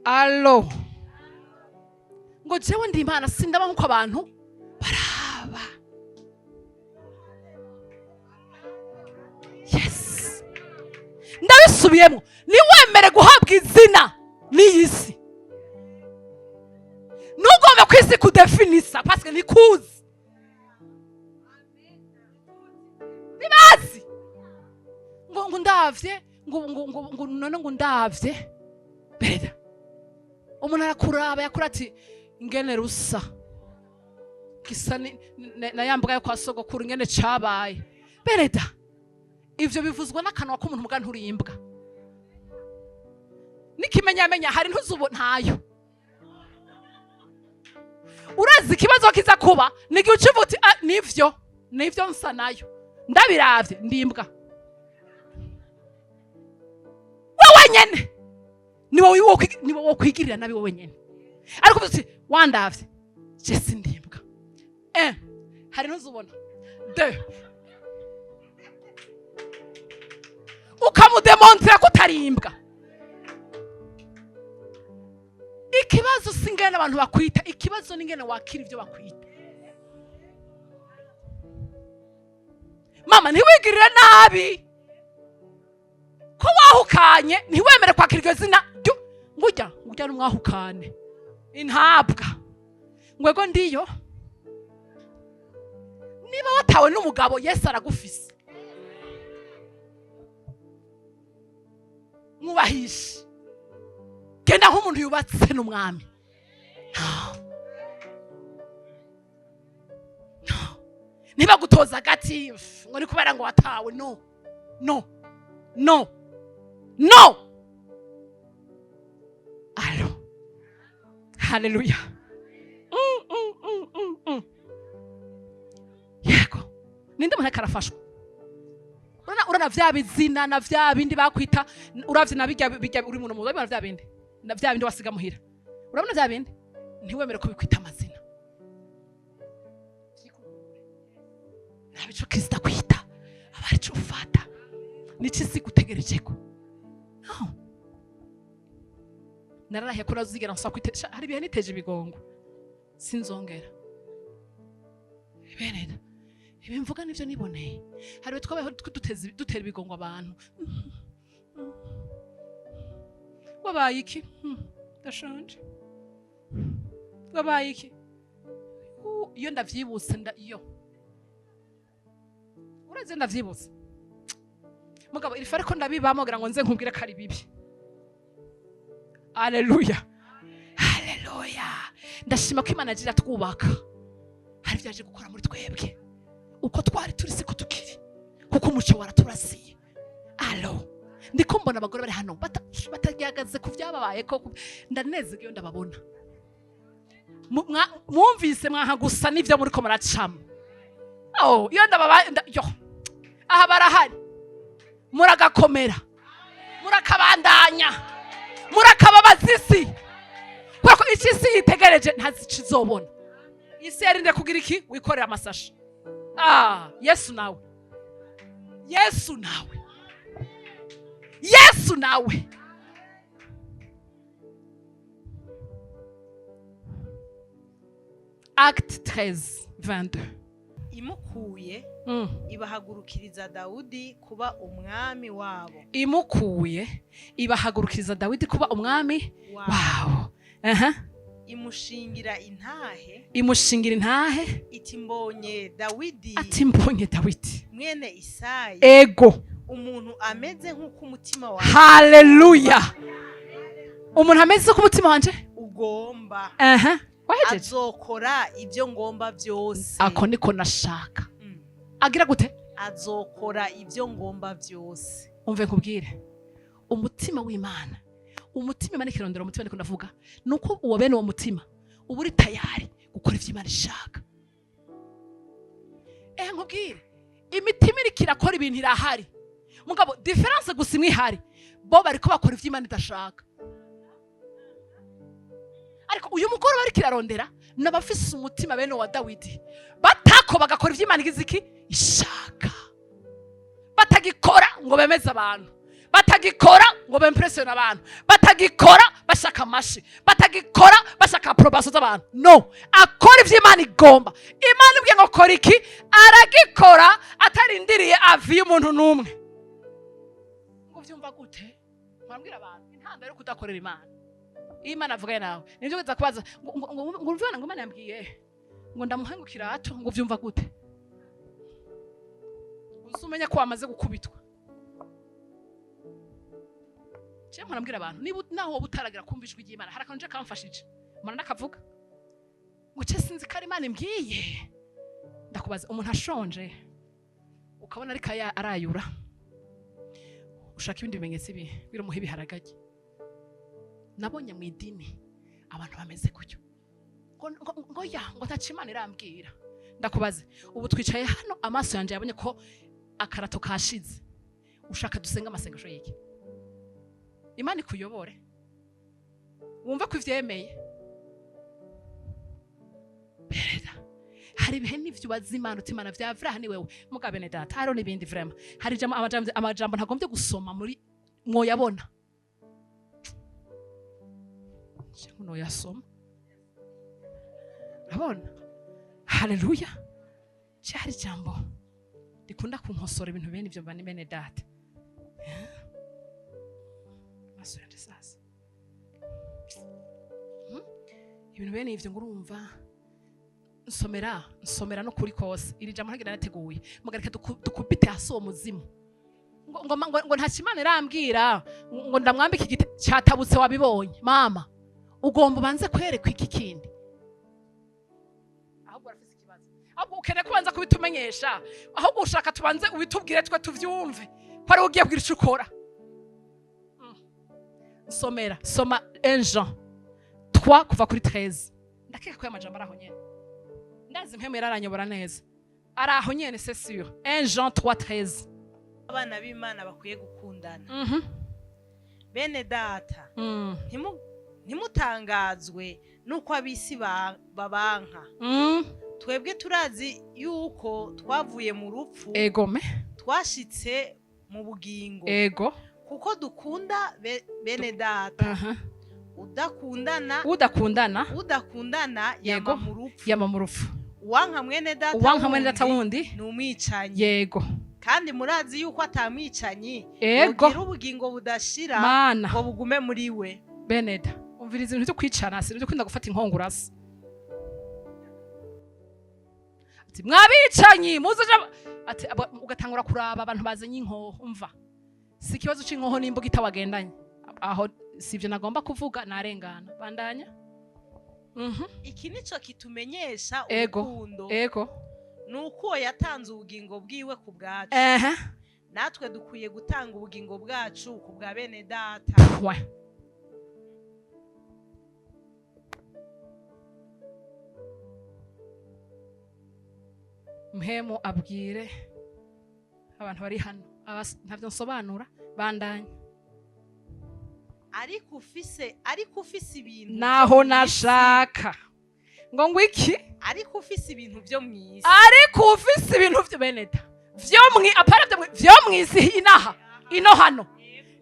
Alo, ngo jewe ndi Imana, sindaba nk'uko abantu baraba. Yes, ndabisubiyemo: niwemere guhabwa izina n'iyi si. Ntugombe ku isi kudefinisa, parce que ntikuzi, ntibazi ngo ndavye, ngo none ngo ndavye bereda. Umuntu arakuraba, yakura ati ingene rusa gisa na ya mbwa yo kwa sogokuru, ingene cabaye bereda. Ivyo bivuzwa n'akanwa k'umuntu, muga nturimbwa n'ikimenyamenya hari ntuzubo ntayo. Urazi ikibazo kiza kuba ni igihe ucivuga uti: "Ah, nivyo, nivyo, nsa nayo, ndabiravye ndimbwa." Wowe nyene ni wowe wokwigirira nabi wowe nyene, ariko uvuze uti: "Wandavye, je sindimbwa." Un, hari ntuzubona. Deux, ukamudemontera ko utarimbwa. Ikibazo si ingene abantu bakwita, ikibazo ni ingene wakira ibyo bakwita. Mama, ntiwigirire nabi ko wahukanye. Ntiwemere kwakira iryo zina ngo ujya n'umwahukane intabwa, ngo ego ndiyo. Niba watawe n'umugabo, Yesu aragufise, mwubahishe. Genda nk'umuntu yubatse n'umwami. No. No. Niba gutoza agati ngo ni kubera ngo watawe, no, no, no, no. Alo, haleluya. Yego, ninde muntu ariko arafashwa? Urana vya bizina na vya bindi bakwita, uravye na bijya bijya uri muntu, urabona vya bindi na vya bindi wasiga muhira, urabona vya bindi, ntiwemere ko bikwita amazina. Nta bico Kristo akwita, aba arico ufata, nico isi gutegerejeko. No, nararahiye ko nazigera nsaba kwite. Hari ibihe niteje ibigongo, sinzongera. Beneda, ibi mvuga nivyo niboneye. Hari ibihe twabayeho dutera ibigongo abantu. Wabaye iki? Ndashonje. Wabaye iki? Iyo ndavyibutse nda iyo urazi ndavyibutse, mugabo iri ariko ndabibamo kugira ngo nze nkubwire ko ari bibi. Aleluya, haleluya. Ndashima ko Imana agira twubaka. Hari ibyo yaje gukora muri twebwe. Uko twari turi siko tukiri, kuko umuco waraturasiye. Alo, ndiko mbona abagore bari hano batagihagaze ku byababaye ko ndanezerwa iyo ndababona. Mwumvise mwanka gusa n'ibyo muriko muracamo. Oh, iyo ndababaye yo aha barahari, muragakomera, murakabandanya, murakababaza isi, kubera ko icyo isi yitegereje ntazi icyo izobona. Isi yarinde kugira iki? Wikorera amasashi. Ah, Yesu nawe, Yesu nawe, Yesu nawe. Acte 13 22. Imukuye ibahagurukiriza Dawudi kuba umwami wabo. Imukuye ibahagurukiriza Dawidi kuba umwami wabo. Wabo. Aha. Imushingira intahe. Imushingira intahe. Iti: "Mbonye Dawidi." Ati: "Mbonye Dawidi." Mwene Isayi. Ego. Umuntu ameze nk'uko umutima wawe Haleluya, umuntu ameze ko umutima wanje ugomba. Aha, wahejeje. Azokora ibyo ngomba byose. Ako niko nashaka. Agira gute? Azokora ibyo ngomba byose. Umve nkubwire, umutima w'Imana, umutima Imana ikirondera, umutima niko ndavuga, nuko uwo bene uwo mutima uba uri tayari gukora ivyo Imana ishaka. Nkubwire, Imitima iriko irakora ibintu irahari, mugabo différence gusa imwe ihari, bo bariko bakora ivyo Imana idashaka. Ariko uyu mugoroba ariko irarondera n'abafise umutima bene wa Dawidi, batako bagakora ivyo Imana igize iki ishaka, batagikora ngo bemeze abantu, batagikora ngo bempresiyone abantu, batagikora bashaka amashi, batagikora bashaka approbation z'abantu. No akora ivyo Imana igomba. Imana ibwiye ngo kora iki, aragikora atarindiriye avis y'umuntu n'umwe. Ngo vyumva gute? Murambwira abantu intandaro yo kudakorera Imana. Iyo Imana avuganye nawe, nivyo uza kubaza ngo urumva ngo Imana yambwiye ngo ndamuhengukira hato, ngo vyumva gute? Uzi umenya ko wamaze gukubitwa. Je mpora abantu, niba naho wowe utaragira kumva ijwi ry'Imana, hari akantu je kamfashije, mpora ndakavuga ngo ce sinzi ko ari Imana imbwiye. Ndakubaza, umuntu ashonje ukabona ariko arayura, ushaka ibindi bimenyetso ibi biramuha ibiharagage? Nabonye mu idini abantu bameze gutyo, ngo ya ngo ntaco Imana irambwira. Ndakubaze, ubu twicaye hano, amaso yanje yabonye ko akarato kashize, ushaka dusenga amasengesho y'iki? Imana ikuyobore wumve ko ivyemeye. Bereda, hari ibihe n'ivyo ubaza Imana uti: "Imana, vya vrai, ni wewe?" Muga bene data, hariho n'ibindi vraiment, hari amajambo ntagombye gusoma muri mwoyabona, cyangwa noyasoma. Urabona, haleluya, cyari ijambo rikunda kunkosora ibintu bene ivyo. Bane bene data, amaso yanje sasa. Ibintu bene ivyo, ngo urumva, nsomera no kuri kose iri jambo ntagira nateguye, mugareka dukubite hasi uwo muzimu ngo nta Imana irambwira ngo ndamwambike igiti cyatabutse. Wabibonye mama, ugomba ubanze kwerekwa iki kindi. Ahubwo urafise ikibazo, ahubwo ukeneye kubanza kubitumenyesha, ahubwo ushaka tubanze ubitubwire twe tuvyumve ko ari ugiye kugira icyo ukora. Nsomera, soma 1 Jean 3 kuva kuri 13. Ndakeka ko aya majambo ari aho nyene, ndazi mpemu yararanyobora neza, ari aho nyene, c'est sûr. 1 Jean 3 13. Abana b'Imana bakwiye gukundana. Bene data, ntimutangazwe n'uko ab'isi babanka. Twebwe turazi yuko twavuye mu rupfu, egome twashitse mu bugingo, kuko dukunda bene data. Udakundana, Udakundana, udakundana yama mu rupfu. Yama mu rupfu. Uwanka mwene data Uwanka mwene data wundi wundi ni umwicanyi, kandi murazi yuko atamwicanyi yogira ubugingo budashira mana ngo bugume muri we. Beneda, umviriza, ibintu byo kwicana si ibyo kwinda gufata inkongurasi. Ati: "Mwabicanyi, muze." Ati ugatangura kuraba abantu bazanye inkoho. Umva, si ikibazo c'inkoho n'imbuga itawagendanye aho, si ibyo nagomba kuvuga, narengana, bandanya. Iki nico kitumenyesha urukundo, ni uko uwo yatanze ubugingo bwiwe ku bwacu, natwe dukwiye gutanga ubugingo bwacu ku bwa bene data. Point. Mpemu abwire abantu bari hano, ntavyo nsobanura, bandanya. Ariko ufise ibintu Naho vyo mw'isi- nashaka ngo iki? Ariko ufise ibintu vyo mw'isi, Ariko ufise ibintu vyo beneda vyo mwi apara vyo mw'isi inaha ino hano,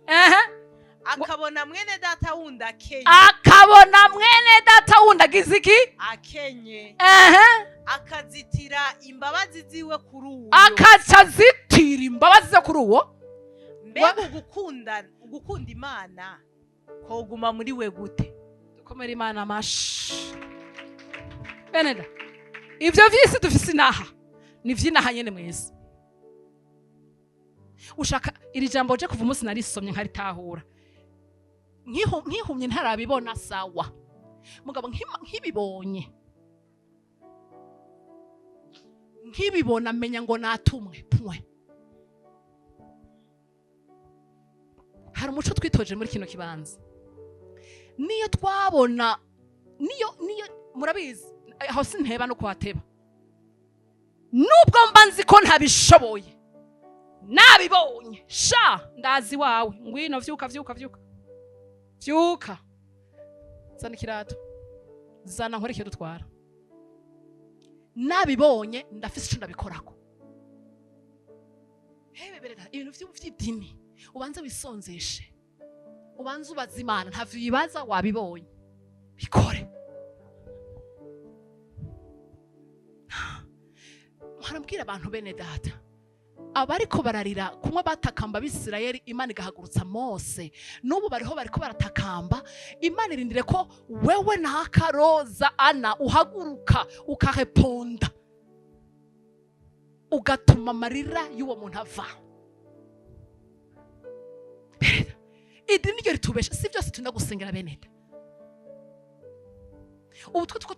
ehe. Akabona mwene data wundi akenye, Akabona mwene data wundi agize iki? Akenye, ehe, akazitira imbabazi ziwe kuri uwo, akaca azitira imbabazi zo kuri uwo, mbega ugukunda Imana koguma muri we gute? Dukomere Imana amashi. Beneda, ivyo vy'isi dufise inaha ni vy'inaha nyene mw'isi. Ushaka iri jambo, je kuva umunsi narisomye nkaritahura, nkihumye ntarabibona sawa, mugabo nkibibonye, nkibibona menya ngo natumwe, point. Hari umuco twitoje muri kino kibanza, niyo twabona, niyo murabizi, aho sinteba no kuhateba. Nubwo mba nzi ko ntabishoboye, nabibonye sha, ndazi wawe. Ngwino, vyuka, vyuka, vyuka, vyuka, zana ikirato, zana nkore icyo dutwara. Nabibonye, ndafise ico ndabikorako. Hewe bereta, ibintu vy'idini ubanze wisonzeshe, ubanze ubaza Imana. Ntavyo uyibaza, wabibonye, bikore. Harambwira abantu, bene data, abariko bararira kumwe batakamba Abisirayeli, Imana igahagurutsa Mose. N'ubu bariho, bariko baratakamba. Imana irindire ko wewe naka Roza ana uhaguruka, ukareponda, ugatuma amarira y'uwo muntu ava. Idini ryo ritubesha, si byose tunda gusengera, bene da. Ubu twe tuko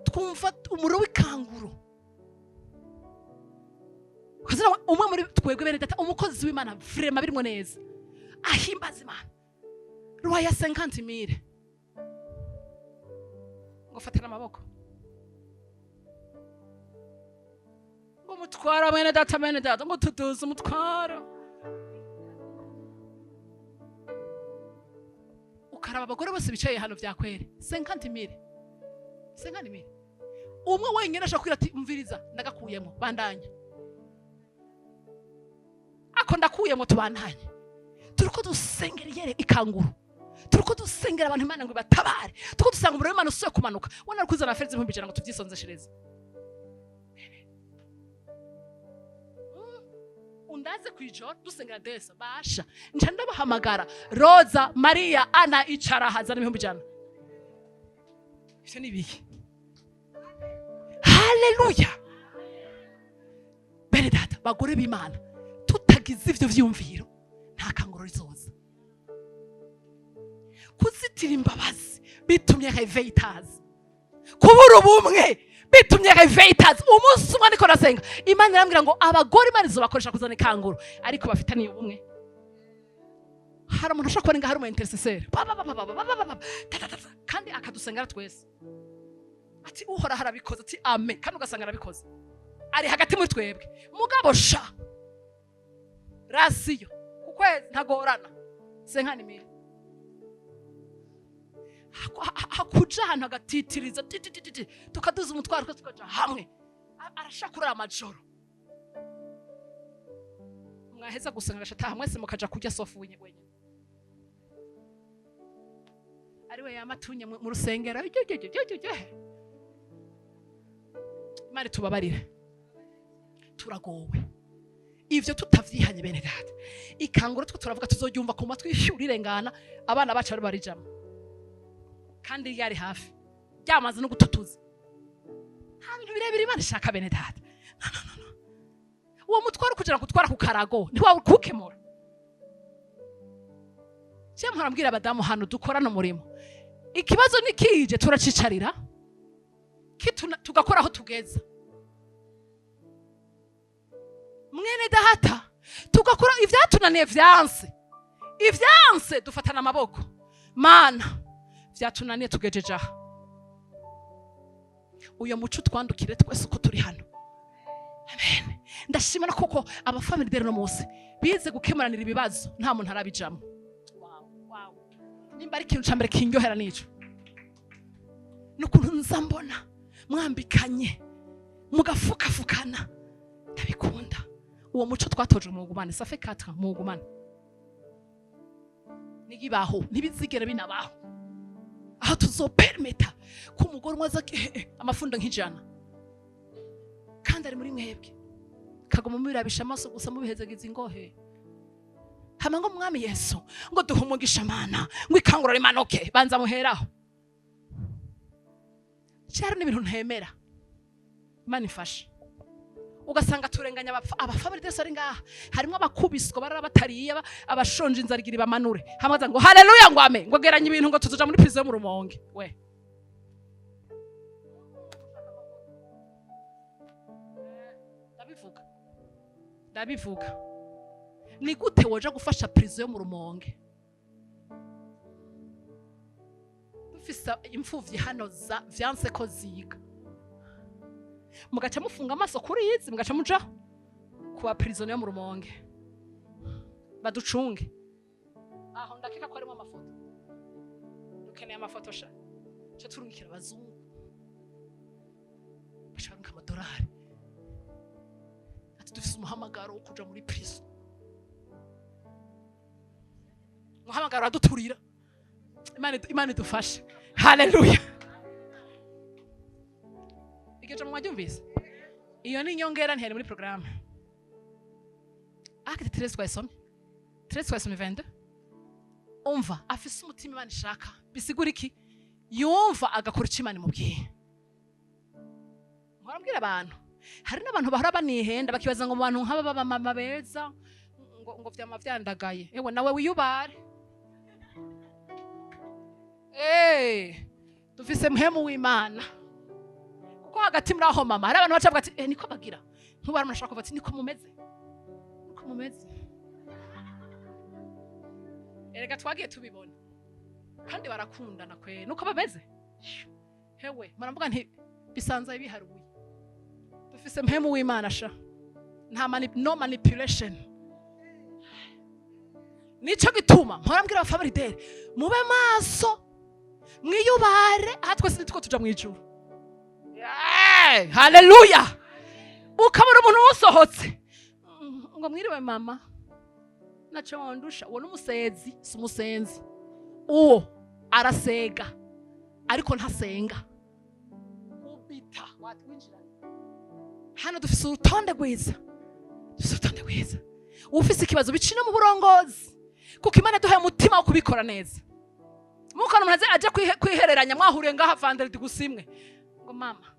twumva umuriro w'ikanguro. Kazina umwe muri twebwe, bene data, umukozi w'Imana vraiment birimo neza, ahimbaza Imana, rwaya 50 mille ngo fatana amaboko, ngo umutwaro, mwene data, mwene data, ngo tuduze umutwaro. Ukaraba abagore bose bicaye hano, vyakwere 50 mille, 50 mille, umwe wenyine ashobora kwira ati: "Umviriza, ndagakuyemo, bandanya ako, ndakuyemo, tubandanye." Turiko dusengera iyere ikanguru, turiko dusengera abantu Imana ngo ibatabare, turiko dusanga umuriro w'Imana usuye kumanuka. Wana ari kuzana feza 100,000 ngo tuvyisonzeshereze. Undaze kwijoro dusengera desa basha, nca ndabahamagara: "Roza, Maria, Ana, icara, hazana 100,000." Ivyo ni ibiki? Haleluya! Bene data, bagore b'Imana, tutagize ivyo vyumviro, nta kanguro rizoza. Kuzitira imbabazi bitumye réveil itaza, kubura ubumwe bitumye réveil itaza. Umunsi umwe ariko nasenga, Imana irambwira ngo abagore Imana izobakoresha kuzana ikanguro, ariko bafitaniye ubumwe. Hari umuntu ushobora kubona ngaho ari umu intercesseur, ba ba ba ba ba ba ba ba ba, ta ta ta ta, kandi akadusengera twese ati: "Uhoraho arabikoze," ati: "Amen," kandi ugasanga arabikoze, ari hagati muri twebwe. Mugabo sha, ration ku kwezi ntagorana 50 mille, hakuja ahantu agatitiriza titititi, tukaduza umutwaro twese tukaja hamwe. Arashaka kurara amajoro, mwaheza gusenga agashataha, mwese mukaja kurya sofu wenyine, ariwe yamatunye mu rusengero. Ryo. Imana tubabarire, turagowe ivyo tutavyihanye, bene data. Ikanguro two turavuga tuzoryumva ku matwi rirengana, abana bacu bari barijamo kandi ryari hafi, ryamaze no gututuza. Nta bintu birebire Imana ishaka, bene data. No, no, no, no. Uwo mutwaro kugira ngo utwara ku karago ntiwawukukemura. Je mpora mbwira abadamu hano dukorana umurimo, ikibazo nikije turacicarira, tugakora aho tugeza, mwene data, tugakora ibyatunaniye. Vyanse, ivyanse dufatana amaboko: "Mana, vyatunaniye, tugejeje aha." Uyo muco twandukire twese uko turi hano. Amen. Ndashima no kuko abafamily rero no munsi bize gukemuranira ibibazo, nta muntu arabijamo. Wow. Nimba ari ikintu ca mbere kindyohera nico, nukuntu nza mbona mwambikanye, mugafukafukana, ndabikunda. Uwo muco twatojwe mu gumane, ça fait 4 ans mu gumane, nigibaho, ntibizigere binabaho aho tuzopermeta ko umugore umwe aza amafundo nk'ijana kandi ari muri mwebwe, kaguma mubirabisha amaso gusa, mubihezagiza ingohe, hama ngo: "Mwami Yesu," ngo: "duhe umugisha Mana," ngo: "ikangura rimanuke." Banza muheraho. Cyari n'ibintu ntemera. Imana ifashe. Ugasanga turenganya abafamily dese ari ngaha, harimo abakubiswa barara batariye, abashonje, inzara igira ibamanure, hamaze ngo: "Haleluya," ngo: "Ame," ngo: "geranya ibintu," ngo: "tuzoja muri prison yo mu Rumonge." We, ndabivuga, ndabivuga. Ni gute woja gufasha prison yo mu Rumonge, dufise imfuvyi hano za vyanse ko ziga? Mugaca mufunga amaso kuri izi, mugaca muja kuba prison yo mu Rumonge, baducunge aho. Ndakeka ko harimo amafoto. Dukeneye amafoto sha. Cyo turungikira abazungu, baca barungika amadolari, ati dufise umuhamagaro wo kuja muri prison. Umuhamagaro uraduturira. Imana idufashe. Haleluya! Iryo jambo mwaryumvise? Iyo ni inyongera, ntiyari muri porogaramu. Acte 13 twayisomye, 13 twayisomye, 22. Umva, afise umutima Imana ishaka. Bisigura iki? Yumva agakora icyo Imana imubwiye. Mpora mbwira abantu, hari n'abantu bahora banihenda, bakibaza ngo mu bantu nk'aba b'abamama beza ngo vyama vyandagaye. Ewe nawe wiyubare. Dufise mpemu w'Imana, kuko hagati muri aho mama hari abantu baca bavuga ati niko bagira. Nk'ubu hari umuntu ashobora kuvuga ati niko mumeze, niko mumeze. Erega twagiye tubibona kandi barakundana kwe, nuko bameze. Hewe muravuga nti bisanzwe biharuye. Dufise mpemu w'Imana sha, nta no manipulation. Nico gituma mpora mbwira abafamilidere, mube maso, mwiyubare. Aha twese nitwo tuja mw'ijuru. Yeah! Haleluya! Ukabona umuntu usohotse ngo mwiriwe mama, naco wondusha. Uwo n'umusezi, si umusenzi. Uwo arasega ariko ntasenga. Kubita watwinjiranye hano. Dufise urutonde rwiza, dufise urutonde rwiza. Ufise ikibazo bicina mu burongozi, kuko Imana duhaye umutima wo kubikora neza. Mukana umuntu aje kwihereranya, mwahuriye ngaha vendredi gusa imwe, ngo mama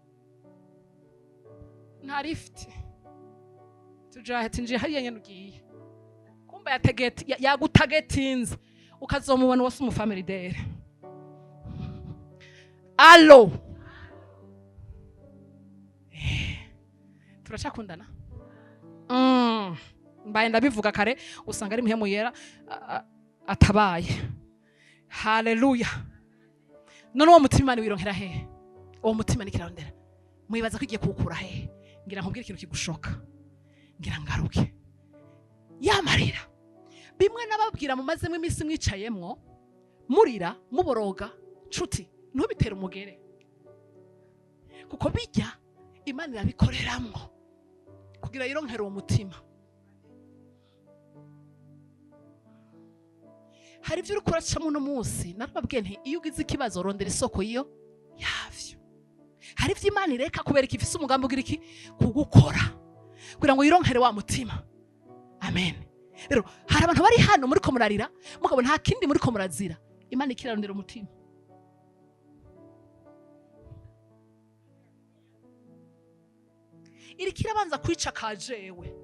nta lift, tujahe, tinjiye hariya nyene ugiye kumba yagutagetinze, ukazomubona wose umufamilidere. Allo, turacakundana. Mbaye ndabivuga kare, usanga ari muhemu yera atabaye. Haleluya! None uwo mutima Imana wironkera hehe? Uwo mutima nikirarondera, mwibaza ko igiye kuwukura hehe? Ngira nkubwire ikintu kigushoka, ngira ngaruke yamarira bimwe nababwira mumazemo iminsi mwicayemwo, murira, muboroga. Nshuti, ntubitere umugere, kuko bijya Imana irabikoreramwo kugira yironkere uwo mutima. Hari ibyo uriko uracamo uno munsi. Narababwiye nti iyo ugize ikibazo, rondera isoko y'iyo yavyo. Hari ibyo Imana ireka kubera iki? Ifise umugambi ugira iki? Kugukora kugira ngo yironkere wa mutima. Amen. Rero hari abantu bari hano muriko murarira, mugabo nta kindi muriko murazira, Imana ikirarondera umutima. Iriko irabanza kwica kajewe,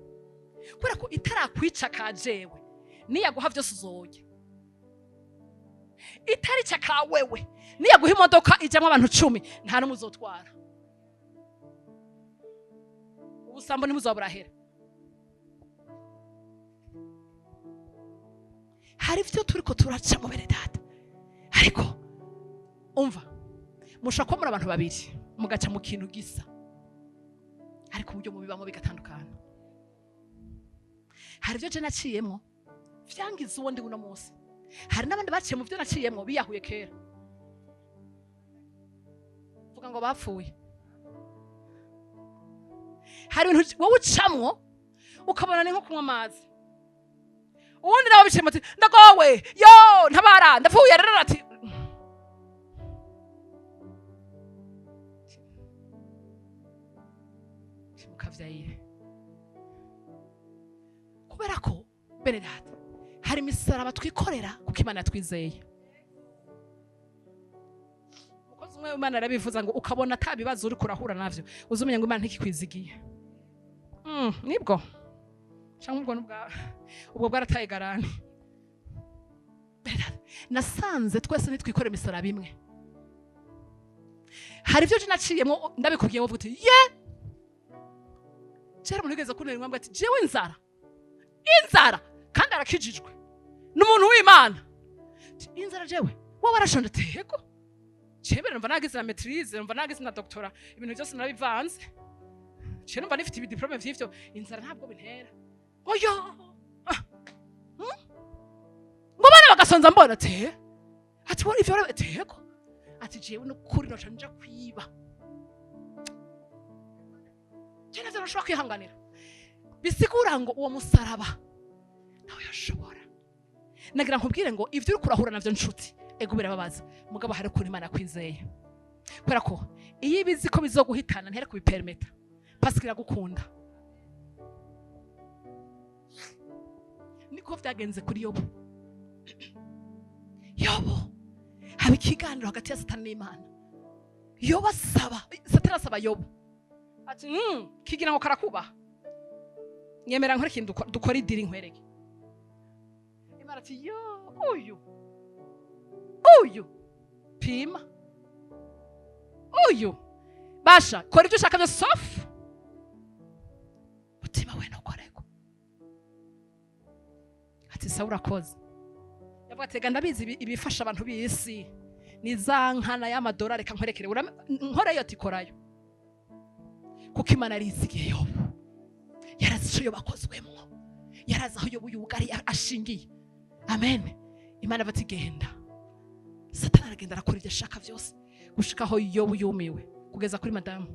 kubera ko itarakwica kajewe niyaguha vyose uzorya. Itarica ka wewe niyaguha imodoka ijamwo abantu 10, nta n'umwe uzotwara. Ubusambo ntibuzoba burahera. Hari ivyo turiko turaca mu bene data, ariko umva, mushobora kuba muri abantu babiri mugaca mu kintu gisa, ariko uburyo mubibamo bigatandukana. Hari ivyo je naciyemwo vyangiza uwo ndi uno munsi. Hari n'abandi baciye mu vyo naciyemwo biyahuye kera, vuga ngo bapfuye. Hari ibintu wowe ucamwo ukabona ni nko kunywa amazi, uwundi nawe biciyemo ati ndagowe, yo ntabara, ndapfuye. Rero ati mukavyayire, kubera ko bene data hari imisaraba twikorera kuko Imana yatwizeye. Umukozi umwe w'Imana arabivuza ngo ukabona ata bibazo uriko urahura navyo, uzumenya ngo Imana ntikikwizigiye. Nibwo cyangwa ubwo ubwo bwarataye garani. Bene data, nasanze twese ntitwikore imisaraba imwe. Hari ibyo je naciyemwo ndabikubwiye wovuga uti ye kera umuntu yigeze kuntera inkwambwe ati jewe inzara, inzara, kandi arakijijwe n'umuntu w'Imana. Ati, inzara jewe wowe warashonje? Ati yego, jewe numva nagize na maîtrise, numva nagize na doctorat, ibintu byose narabivanze. Ciye numva nifite ibidiplôme vy'ivyo, inzara ntabwo bintera. Oya. Ah. Ngo bana bagasonza mbona te. Ati wari ivyo ati yego. Ati jewe n'ukuri noca nja kwiba. Je navyo nashobora kwihanganira. Bisigura ngo uwo musaraba nawe yashobora. Nagira nkubwire ngo ivyo uriko urahura navyo, nshuti, ego birababaza, mugabo hari ukuntu Imana yakwizeye. Kubera ko iyo ibizi ko bizoguhitana ntere kubipermeta. Parce que iragukunda. Niko vyagenze kuri Yobu. Yobu haba ikiganiro hagati ya Satani n'Imana. Yobu asaba, Satani asaba Yobu ati kigira ngo karakubaha, nyemera nkore ikintu, dukora i deal nkwereke. Imana ati: "Yo, uyu uyu pima uyu, basha kora ibyo ushaka byose, sauf mutima we ntukoreko." Ati: "Sawa, urakoze." Yavuga ati: "Ega ndabizi, ibifasha abantu b'isi ni za nkana y'amadolari, reka nkwerekere nkoreyo." Ati: "Korayo." Kuko Imana yarizigiye Yobu, yarazi ico Yobu akozwemwo, yarazi aho Yobu yugari ashingiye. Amen. Imana bati: "Genda." Satani aragenda, arakora ibyo ashaka byose gushika aho Yobu yumiwe, kugeza kuri madamu,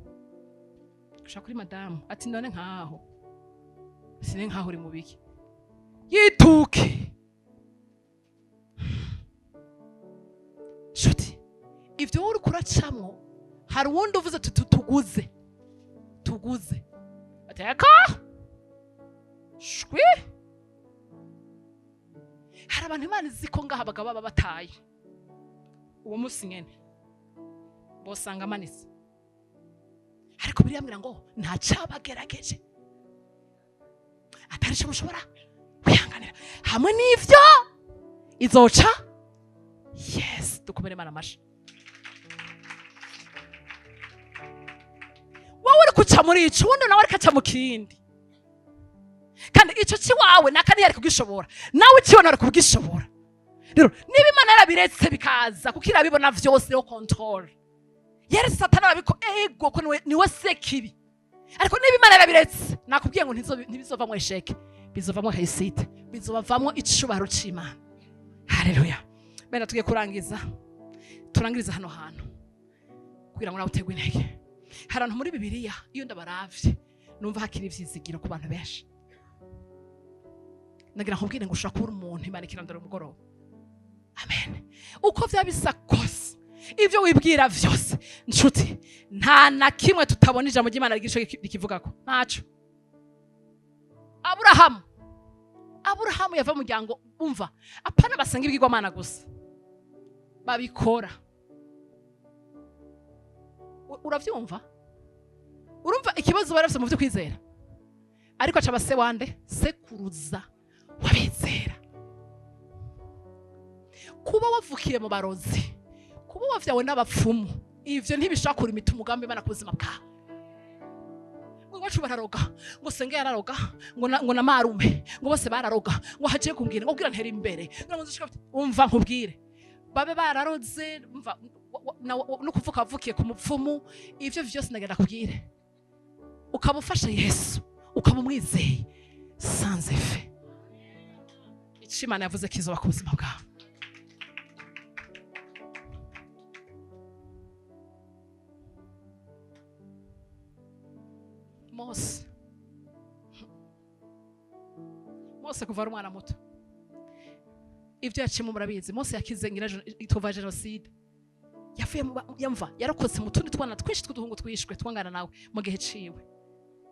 gushika kuri madamu ati: "None nkaho sine nkaho uri mu biki?" Yituke. Nshuti, ibyo wowe uriko uracamwo, hari uwundi uvuze ati: "Tuguze, tuguze." Ateka shwi. Hari abantu Imana izi ko ngaha abagabo baba bataye uwo munsi nyene bosanga amanitse, ariko biriyambwira ngo nta cabagerageje atari cyo mushobora kwihanganira. Hamwe n'ivyo izoca. Yes, dukomere Imana amashi. Wowe uri kuca muri ico, uwundi nawe ariko aca mu kindi, kandi ico ciwawe naka ntiyari kugishobora, nawe ikiwe ntari kugishobora. Rero niba Imana yarabiretse bikaza, kuko irabibona vyose, rero control yeretse Satani arabiko, ego ko niwe sekibi. Ariko niba Imana yarabiretse, nakubwiye ngo ntibizovamwo échec, bizovamwo réussite, bizovamwo icubahiro c'Imana. Haleluya. Bene, tugiye kurangiza, turangiriza hano hantu kugira ngo nawe utegwe intege. Hari abantu muri Bibiliya, iyo ndabaravye numva hakiri ivyizigiro ku bantu benshi. Nagira nkubwire ngo ushobora kubura umuntu Imana ikirandura umugoroba. Amen. Uko vyaba bisa kose, ibyo wibwira vyose, nshuti, nta na kimwe tutabona ijambo ry'Imana rigira ico rikivugako, ntaco. Aburahamu, Aburahamu yava mu muryango, umva, apana basenga ibigirwamana gusa, babikora. Uravyumva? Urumva ikibazo bari bafise mu vyo kwizera? Ariko aca aba se wande? Sekuruza wabizera. Kuba wavukiye mu barozi, kuba wavyawe n'abapfumu, ivyo ntibishobora kurimita umugambi Imana ku buzima bwawe. Ngo iwacu bararoga, ngo senge yararoga, ngo na marume, ngo bose bararoga, ngo hagiye kumbwira ngo bwira ntere imbere ngo umva nkubwire, babe bararoze, umva, no kuvuka wavukiye ku mupfumu, ivyo vyose, ndagenda kubwire, ukaba ufashe Yesu, ukaba umwizeye sans effet, ico Imana yavuze kizoba ku buzima bwawe. Mose, Mose kuva ari umwana muto, ibyo yaciyemo murabizi. Mose yakize ngira tuva jenoside, yavuye mu yamva yarokotse mu tundi twana twinshi tw'uduhungu twishwe twangana nawe mu gihe ciwe.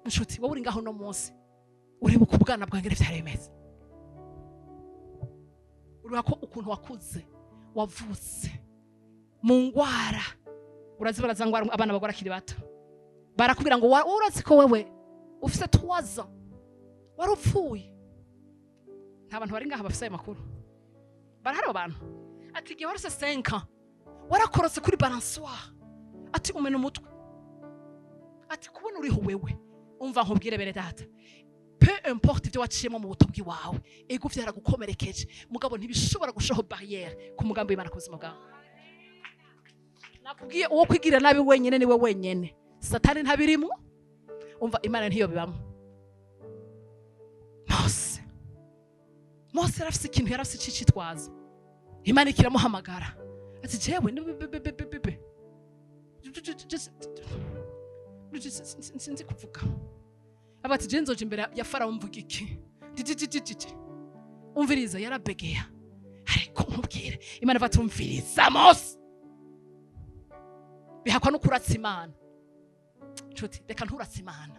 Nshuti, wowe uri ngaho uno munsi, uribuka ubwana bwange vyari bimeze? Uribuka ko ukuntu wakuze, wavutse mu ngwara? Urazi baraza ngwara abana bagora akiri bato, barakubwira ngo wowe urazi ko wewe ufise 3 ans wari upfuye. Nta bantu bari ngaha bafise ayo makuru? Barahari abo bantu. Ati: "Igihe wari ufise 5 ans warakorotse kuri balançoire," ati, "umena umutwe." Ati: "Kubona uriho wewe." Umva nkubwire, bene data, peu importe ibyo waciyemo mu buto bw'iwawe, ego vyaragukomerekeje, mugabo ntibishobora gushaho barrière ku mugambi w'Imana ku buzima bwawe. Nakubwiye, uwo kwigirira nabi wenyene niwe wenyene. Satani ntabirimwo, Umva, Imana ntiyo bibamo. Mose yarafise ikintu, yarafise icicitwazo. Imana ikiramuhamagara ati: "Jewe ni be- be- be- be- be- be. Sinzi kuvuga." Aba ati: "Je nzoja imbere ya Farawo mvuga iki?" Di. Umviriza, yarabegeya. Ariko nkubwire, Imana iva ati: "Umviriza Mose." Bihakwa no kuratsa Imana. Nshuti, reka nturatse Imana.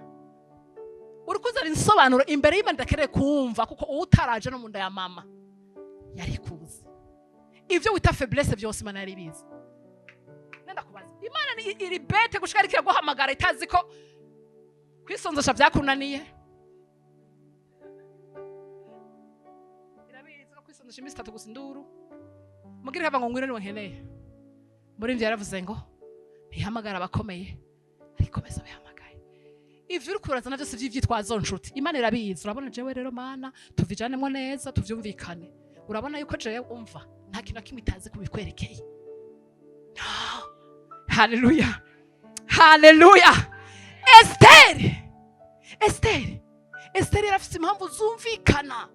Uri kuzana insobanuro imbere y'Imana idakeneye kumva, kuko uwo utaraje no mu nda ya mama yari kuzi ibyo wita faiblesse byose. Imana yari ibizi. Nenda kubaza, Imana ni iri bête gushika ariko iraguhamagara itazi ko kwisonzesha byakunaniye? Irabizi ko kwisonzesha iminsi 3 gusa induru mugire hava ngo ngwino niwe nkeneye. Muri ivyo yaravuze ngo ntihamagara abakomeye, ariko beza bihamagaye. Ivyo uri kurazana byose vy'ivyitwazo, nshuti, Imana irabizi. Urabona jewe rero, Mana, tuvijanemo neza, tuvyumvikane. Urabona yuko jewe, umva, nta kintu na kimwe itazi kubikwerekeye. Haleluya, haleluya! Esiteri yarafise impamvu zumvikana.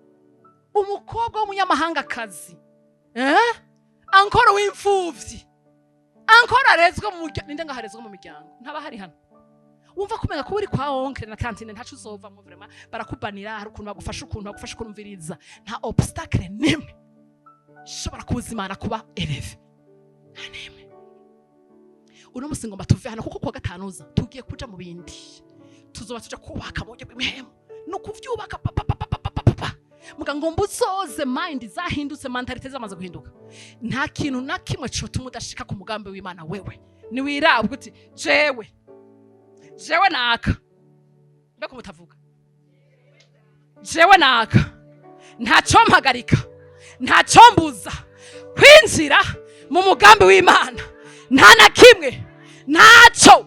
Umukobwa w'umunyamahangakazi, eh? Ankora w'imfuvyi, ankora arezwe mu muryango. Ninde ngaho arezwe mu miryango? Ntaba hari hano. Wumva kumenya kuba uri kwa oncle na tantine, ntaco uzovamwo. Vraiment barakubanira. Hari ukuntu bagufasha, ukuntu bagufasha ukunumviriza. Nta obstacle nimwe ishobora kubuza Imana kuba élevé, nta nimwe. Uno musi ngomba tuve hano, kuko kuwa gatanu uza tugiye kuja mu bindi. Tuzoba tuja kubaka mu buryo bw'imihemu, ni ukuvyubaka pa pa pa pa pa pa pa pa. Muga ngomba uzoze mind zahindutse, mentalité zamaze guhinduka. Nta kintu na kimwe cotuma udashika ku mugambi w'Imana. Wewe niwirabwa uti: Jewe naka." Mbega mutavuga: "Jewe naka, ntaco mpagarika, ntaco mbuza kwinjira mu mugambi w'Imana, nta na kimwe, ntaco."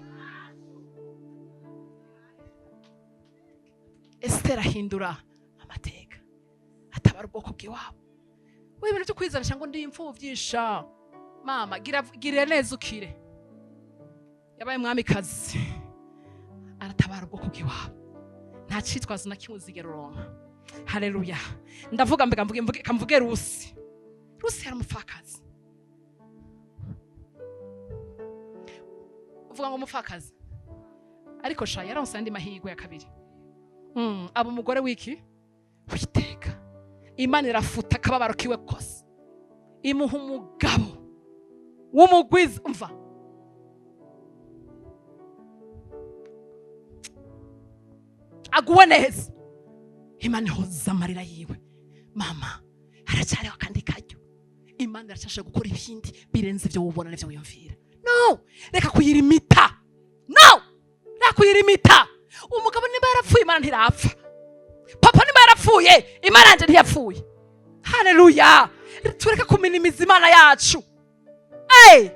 Esiteri ahindura amateka, atabara ubwoko bw'iwabo. We, ibintu byo kwizanisha ngo ndi imfuvyi, mama, gira girira neza ukire. Yabaye mwamikazi, aratabara ubwoko bw'iwabo. Nta citwazo na kimwe uzigera uronka. Haleluya! Ndavuga, mbega mvuge kamvuge Rusi. Rusi yari umupfakazi. Uvuga ngo umupfakazi, ariko sha yaronse andi mahirwe ya kabiri. Aba umugore w'iki witeka. Imana irafuta akababaro kiwe kose, imuha umugabo w'umugwiza. Umva, aguwe neza. Imana ihoza amarira yiwe. Mama, haracyariho akandi karyo. Imana iracasha gukora ibindi birenze ibyo wubona n'ibyo wiyumvira. No reka kuyirimita, no reka kuyirimita. Umugabo niba yarapfuye, Imana ntirapfa. Papa niba yarapfuye, Imana yanjye ntiyapfuye. Haleluya! Tureke kuminimiza Imana yacu. Hey!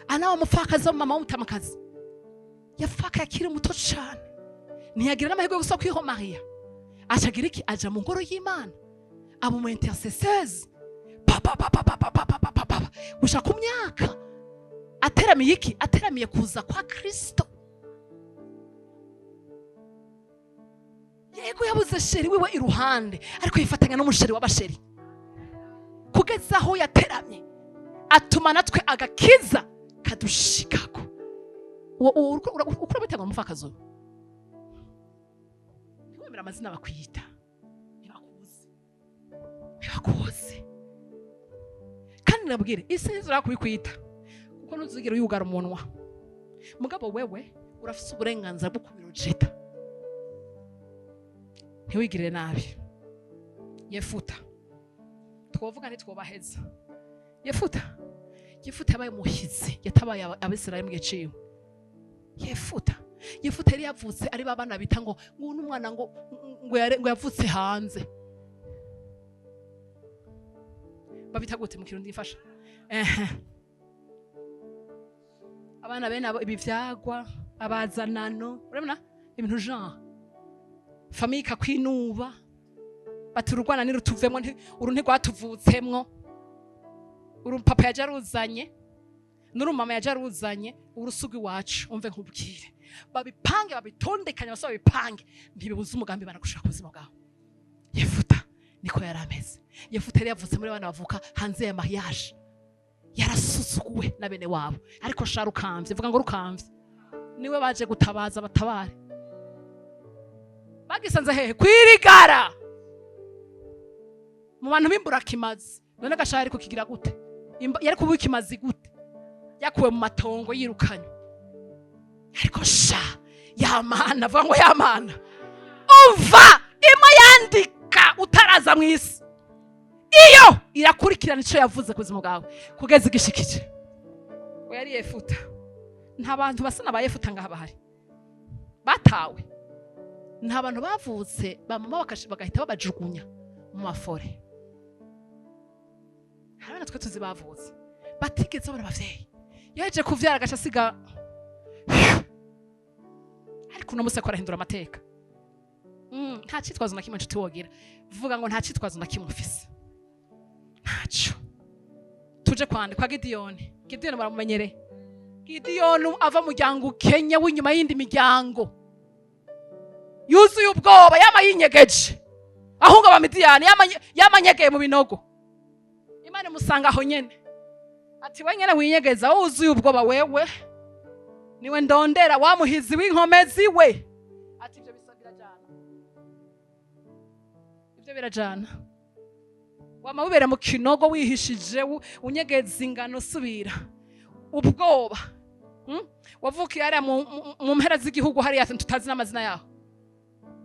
Ana wa mupfakazi, wa mama w'umutamakazi, yapfakaye akiri muto cane, ntiyagira n'amahirwe yo gusa kwiho Mariya. Acagira iki? Aja mu ngoro y'Imana, aba umu intercesseuse papa papa papa papa papa papa, gushika ku myaka ateramiye iki? Ateramiye kuza kwa Kristo. Yego, yabuze chéri wiwe iruhande, ariko yifatanya n'umu chéri w'aba chéri kugeza aho yateramye, atuma natwe agakiza kadushikako. Uwo uko urabita ngo umupfakazi uyu, ntiwemere amazina bakwita. Ntibakuzi, ntibakuzi. Kandi nabwire isi ntizura kubikwita, kuko ntuzigera uyugara umunwa. Mugabo wewe urafise uburenganzira bwo kubirojeta. Ntiwigirire nabi. Yefuta, twovuga ntitwobaheza. Yefuta yabaye umuhizi, yatabaye Abisirayeli mu gihe ciwe. Yefuta yari yavutse ari babana bita ngo n'umwana ngo yavutse hanze. Babita gute mu Kirundi? Mfasha. Ehe, abana bene abo, ibi vyagwa abazanano, urabona ibintu genre famille ikakwinuba, bati: "Urugwana nirutuvemwo, uru ntirwatuvutsemwo, uru papa yaje aruzanye." Nurumama yaje aruzanye urusugu iwacu. Umve nkubwire, babipange, babitondekanye, basaba babipange, ntibibuza umugambi Imana gushaka ubuzima bwawe. Yefuta niko yari ameze. Yefuta yari yavutse muri bana bavuka hanze ya mariage, yarasuzuguwe na bene wabo, ariko sha rukamvye, vuga ngo rukamvye, niwe baje gutabaza batabare. Bagisanze hehe? Kwirigara mu bantu b'imburakimazi. None gashaka ariko kigira gute? Yari kuba ikimazi gute? Yakuwe mu matongo, yirukanywe, ariko sha yamana, avuga ngo yamana. Umva, imwe yandika utaraza mu isi, iyo irakurikirana icyo yavuze ku buzima bwawe kugeza igishikije. We yari Yefuta. Nta bantu basa na ba Yefuta ngaha bahari batawe. Nta bantu bavutse ba mama bagahita babajugunya mu mafore. Hari abana twe tuzi bavutse batigeze babona abavyeyi, yaje kuvyara agaca asiga. Ariko uno musi arahindura amateka. Nta cyitwazo na kimwe, nshuti, wogira. Vuga ngo nta cyitwazo na kimwe ufise, ntaco. Tuje kwande kwa Gidiyoni. Gidiyoni baramumenyereye. Gidiyoni ava mu muryango ukenya w'inyuma y'indi miryango, yuzuye ubwoba, yama yinyegeje ahunga Abamidiyani, yama anyegeye mu binogo. Imana imusanga aho nyene, ati: "We nyene winyegeza, wowe wuzuye ubwoba, wewe niwe ndondera, wa muhizi w'inkomezi we." Ati ibyo bisa birajana, ibyo birajana. Wama wibera mu kinogo, wihishije, unyegeza ingano, subira ubwoba. Wavukiye hariya mu mpera z'igihugu hariya tutazi n'amazina yaho,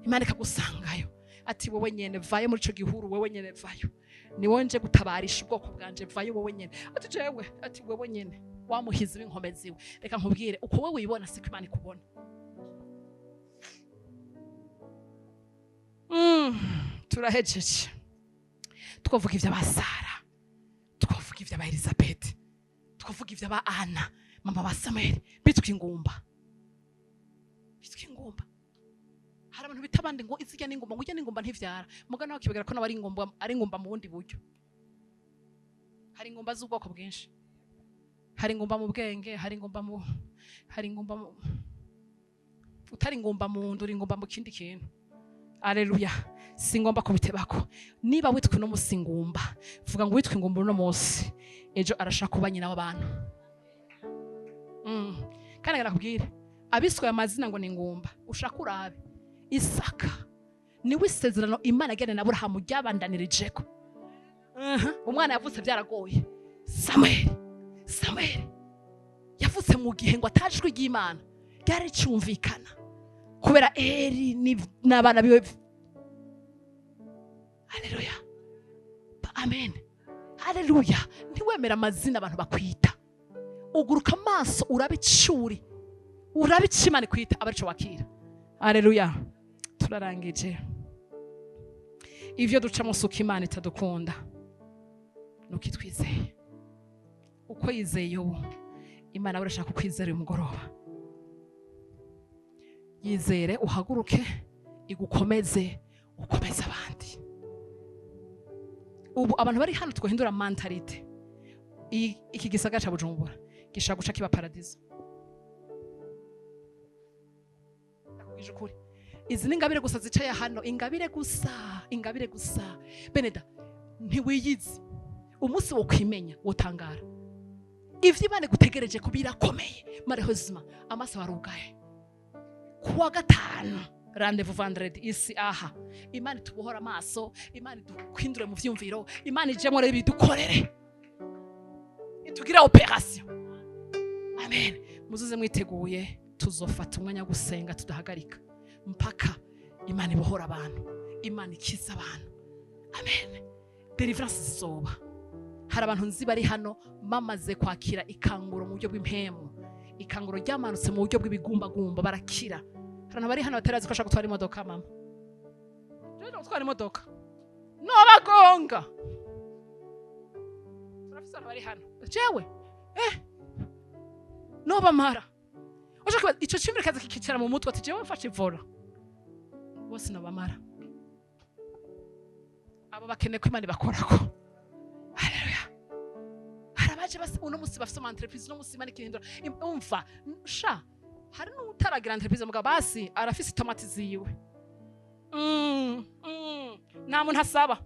Imana ikagusangayo, ati: "Wowe nyene vayo muri ico gihuru, wowe nyene vayo, ni wowe nje gutabarisha ubwoko bwanje, vayo wowe nyene." Ati: "Jewe?" Ati: "Wewe nyene, wamuhizi w'inkomezi we." Reka nkubwire, uko wowe wibona siko Imana ikubona. Turahejeje. Twavuga ivy'aba Sara, twavuga ivy'aba Elizabeth, twavuga ivy'aba Ana mama ba Samuel, bitwa ingumba, bitwa ingumba. Hari abantu bita abandi ngo izirya n'ingumba, ngo ujya n'ingumba ntivyara. Muga nawe akibwira ko nawe ari ingumba, ari ingumba mu bundi buryo. Hari ingumba z'ubwoko bwinshi. Hari ingumba mu bwenge, hari ingumba mu utari ingumba mu nda, uri ingumba mu kindi kintu. Aleluya! Singomba kubitebako. Niba witwa uno musi ingumba, vuga ngo witwa ingumba uno munsi, ejo arashaka kuba nyina w'abantu. Kandi nakubwire, abiswe amazina ngo ni ingumba, ushaka urabe Isaka, niwe isezerano Imana yagiranye na Aburahamu ryabandanirijeko. Umwana yavutse byaragoye, Samuel. Samuel yavutse mu gihe ngo atajwi ry'Imana ryari ricumvikana kubera Eri n'abana biwe. Haleluya, amen, haleluya! Ntiwemere amazina abantu bakwita. Uguruka amaso urabe icuri, urabe ico Imana ikwita, aba arico wakira. Haleluya! Turarangije. Ivyo ducamo suko Imana itadukunda, nuko itwizeye. Uko yizeye ubu, Imana urashaka kukwizera uyu mugoroba. Yizere, uhaguruke, igukomeze, ukomeze abandi. Ubu abantu bari hano twahindura mentalité. Iki gisagara ca Bujumbura gishobora guca kiba paradiso. Ndakubwije ukuri, izi ni ingabire gusa zicaye hano, ingabire gusa, ingabire gusa. Beneda, ntiwiyizi. Umunsi wo kwimenya wotangara ivyo Imana igutegereje ko birakomeye. Malheureusement amaso arugaye. Kuwa gatanu, rendez-vous vendredi isi aha. Imana itubohora amaso, Imana idukwindure mu vyumviro, Imana ijemwo rero ibidukorere, itugire opération. Amen. Muzuze mwiteguye, tuzofata umwanya wo gusenga tudahagarika mpaka Imana ibohora abantu, Imana ikiza abantu. Amen. Deliverance zizoba. Hari abantu nzi bari hano bamaze kwakira ikanguro mu buryo bw'impemu, ikanguro ryamanutse mu buryo bw'ibigumbagumba, barakira. Hari abantu bari hano batarazi ko ashaka gutwara imodoka. Mama, jewe gutwara imodoka nobagonga. Turafise abantu bari hano, jewe nobamara. Ushaka kubaza, ico cyumviro kaza kikicara mu mutwe, ati: "Jewe mfashe volant bose nobamara." Abo bakeneye ko Imana ibakorako. Haleluya! Hari abaje Bace basi uno munsi bafise ama entreprise, uno munsi Imana ikihindura. Umva sha, hari n'utaragira entreprise, mugabo basi arafise itomati ziwe. Nta muntu asaba.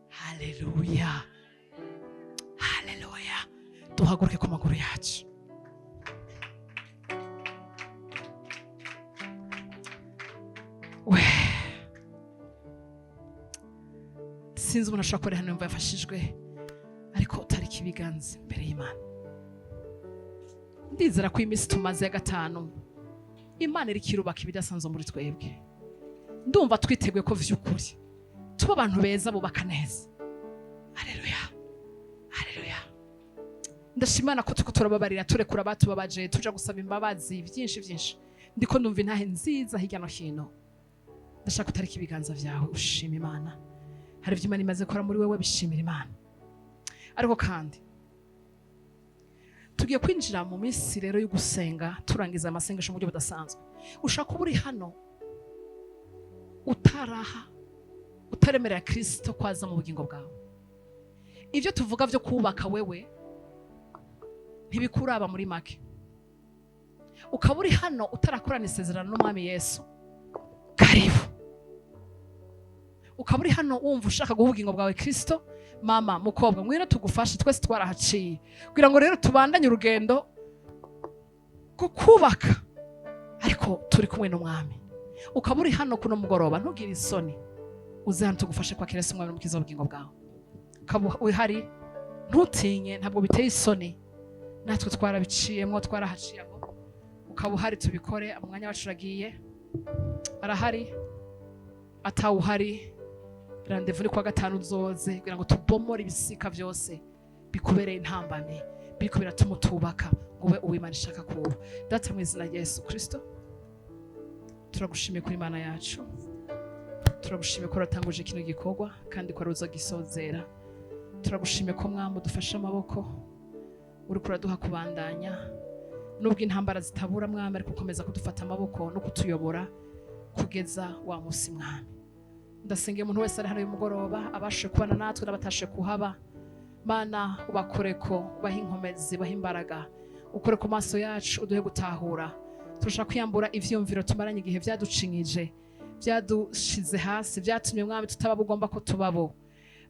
Haleluya, haleluya! Duhaguruke ku maguru yacu. We, sinzi umuntu ashobora kuba ari hano yumva yafashijwe, ariko utarika ibiganza imbere y'Imana. Ndizera ko iyi minsi tumaze ya gatanu, Imana iriko irubaka ibidasanzwe muri twebwe. Ndumva twiteguye ko vy'ukuri tuba abantu beza bubaka neza. Haleluya, haleluya! Ndashima Imana ko turiko turababarira, turekura abatubabaje, tuja gusaba imbabazi, byinshi byinshi. Ndiko ndumva intahe nziza hirya no hino. Ndashaka utarika ibiganza vyawe, ushima Imana. Hari ibyo Imana imaze gukora muri wewe, bishimira Imana. Ariko kandi tugiye kwinjira mu minsi rero yo gusenga, turangiza amasengesho mu buryo budasanzwe. Ushaka kuba uri hano utaraha, utaremerera Kristo kwaza mu bugingo bwawe, ibyo tuvuga byo kubaka wewe ntibikuraba muri make. Ukaba uri hano utarakorana isezerano n'Umwami Yesu, karibu. Ukaba uri hano wumva ushaka guha ubugingo bwawe Kristo, mama, mukobwa, ngwino tugufashe. Twese twarahaciye kugira ngo rero tubandanye urugendo rwo kubaka, ariko turi kumwe n'Umwami. Ukaba uri hano kuno mugoroba, ntugire isoni, uze hano tugufashe kwakira Yesu Umwami n'Umukiza w'ubugingo bwawe. Ukaba uhari, ntutinye, ntabwo biteye isoni, natwe twarabiciyemo, twarahaciyemo. Ukaba uhari, tubikore, umwanya wacu uragiye. Arahari? Atawuhari, rendez-vous ni kuwa gatanu, uzoze kugira ngo tubomore ibisika byose bikubereye intambamyi, biriko biratuma utubaka ngo ube uw'Imana ishaka kuba. Data, mu izina rya Yesu Kristo, turagushimiye kuri Imana yacu, turagushimiye ko uratanguje kino gikorwa kandi ko ari uzagisozera. Turagushimiye ko, Mwami, udufashe amaboko, uriko uraduha kubandanya nubwo intambara zitabura, Mwami, ariko ukomeza kudufata amaboko no kutuyobora kugeza wa munsi. Mwami, ndasengeye umuntu wese ari hano uyu mugoroba, abashe kubana natwe n'abatashe kuhaba. Mana, ubakoreko, ubahe inkomezi, ubahe imbaraga, ukore ku maso yacu, uduhe gutahura. Turashaka kwiyambura ivyiyumviro tumaranye igihe vyaducinyije, byadushize hasi, byatumye, Mwami, tutaba ugomba ko tubabo.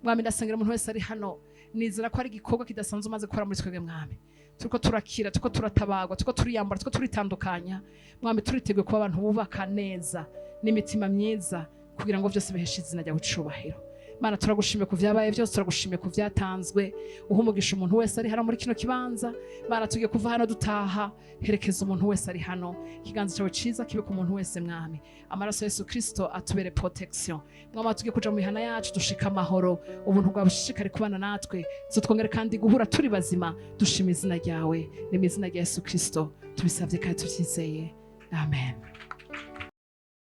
Mwami, ndasengera umuntu wese ari hano, nizera ko ari igikorwa kidasanzwe umaze gukora muri twebwe. Mwami, turiko turakira, turiko turatabagwa, turiko turiyambura, turiko turitandukanya. Mwami, turiteguye kuba abantu bubaka neza n'imitima myiza, kugira ngo byose biheshe izina ryawe icubahiro. Mana, turagushimiye ku vyabaye byose, turagushimiye ku vyatanzwe. Uha umugisha umuntu wese ari hano muri kino kibanza. Mana, tugiye kuva hano dutaha, herekeza umuntu wese ari hano, ikiganza cyawe ciza kibe ku muntu wese. Mwami, amaraso ya Yesu Kristo atubere protection. Mwami, tugiye kuja mu mihana yacu, dushika amahoro, ubuntu bwawe bushishikare kubana natwe, zotwongere kandi guhura turi bazima. Dushima izina ryawe, ni mu izina rya Yesu Kristo tubisabye kandi tubyizeye, amen.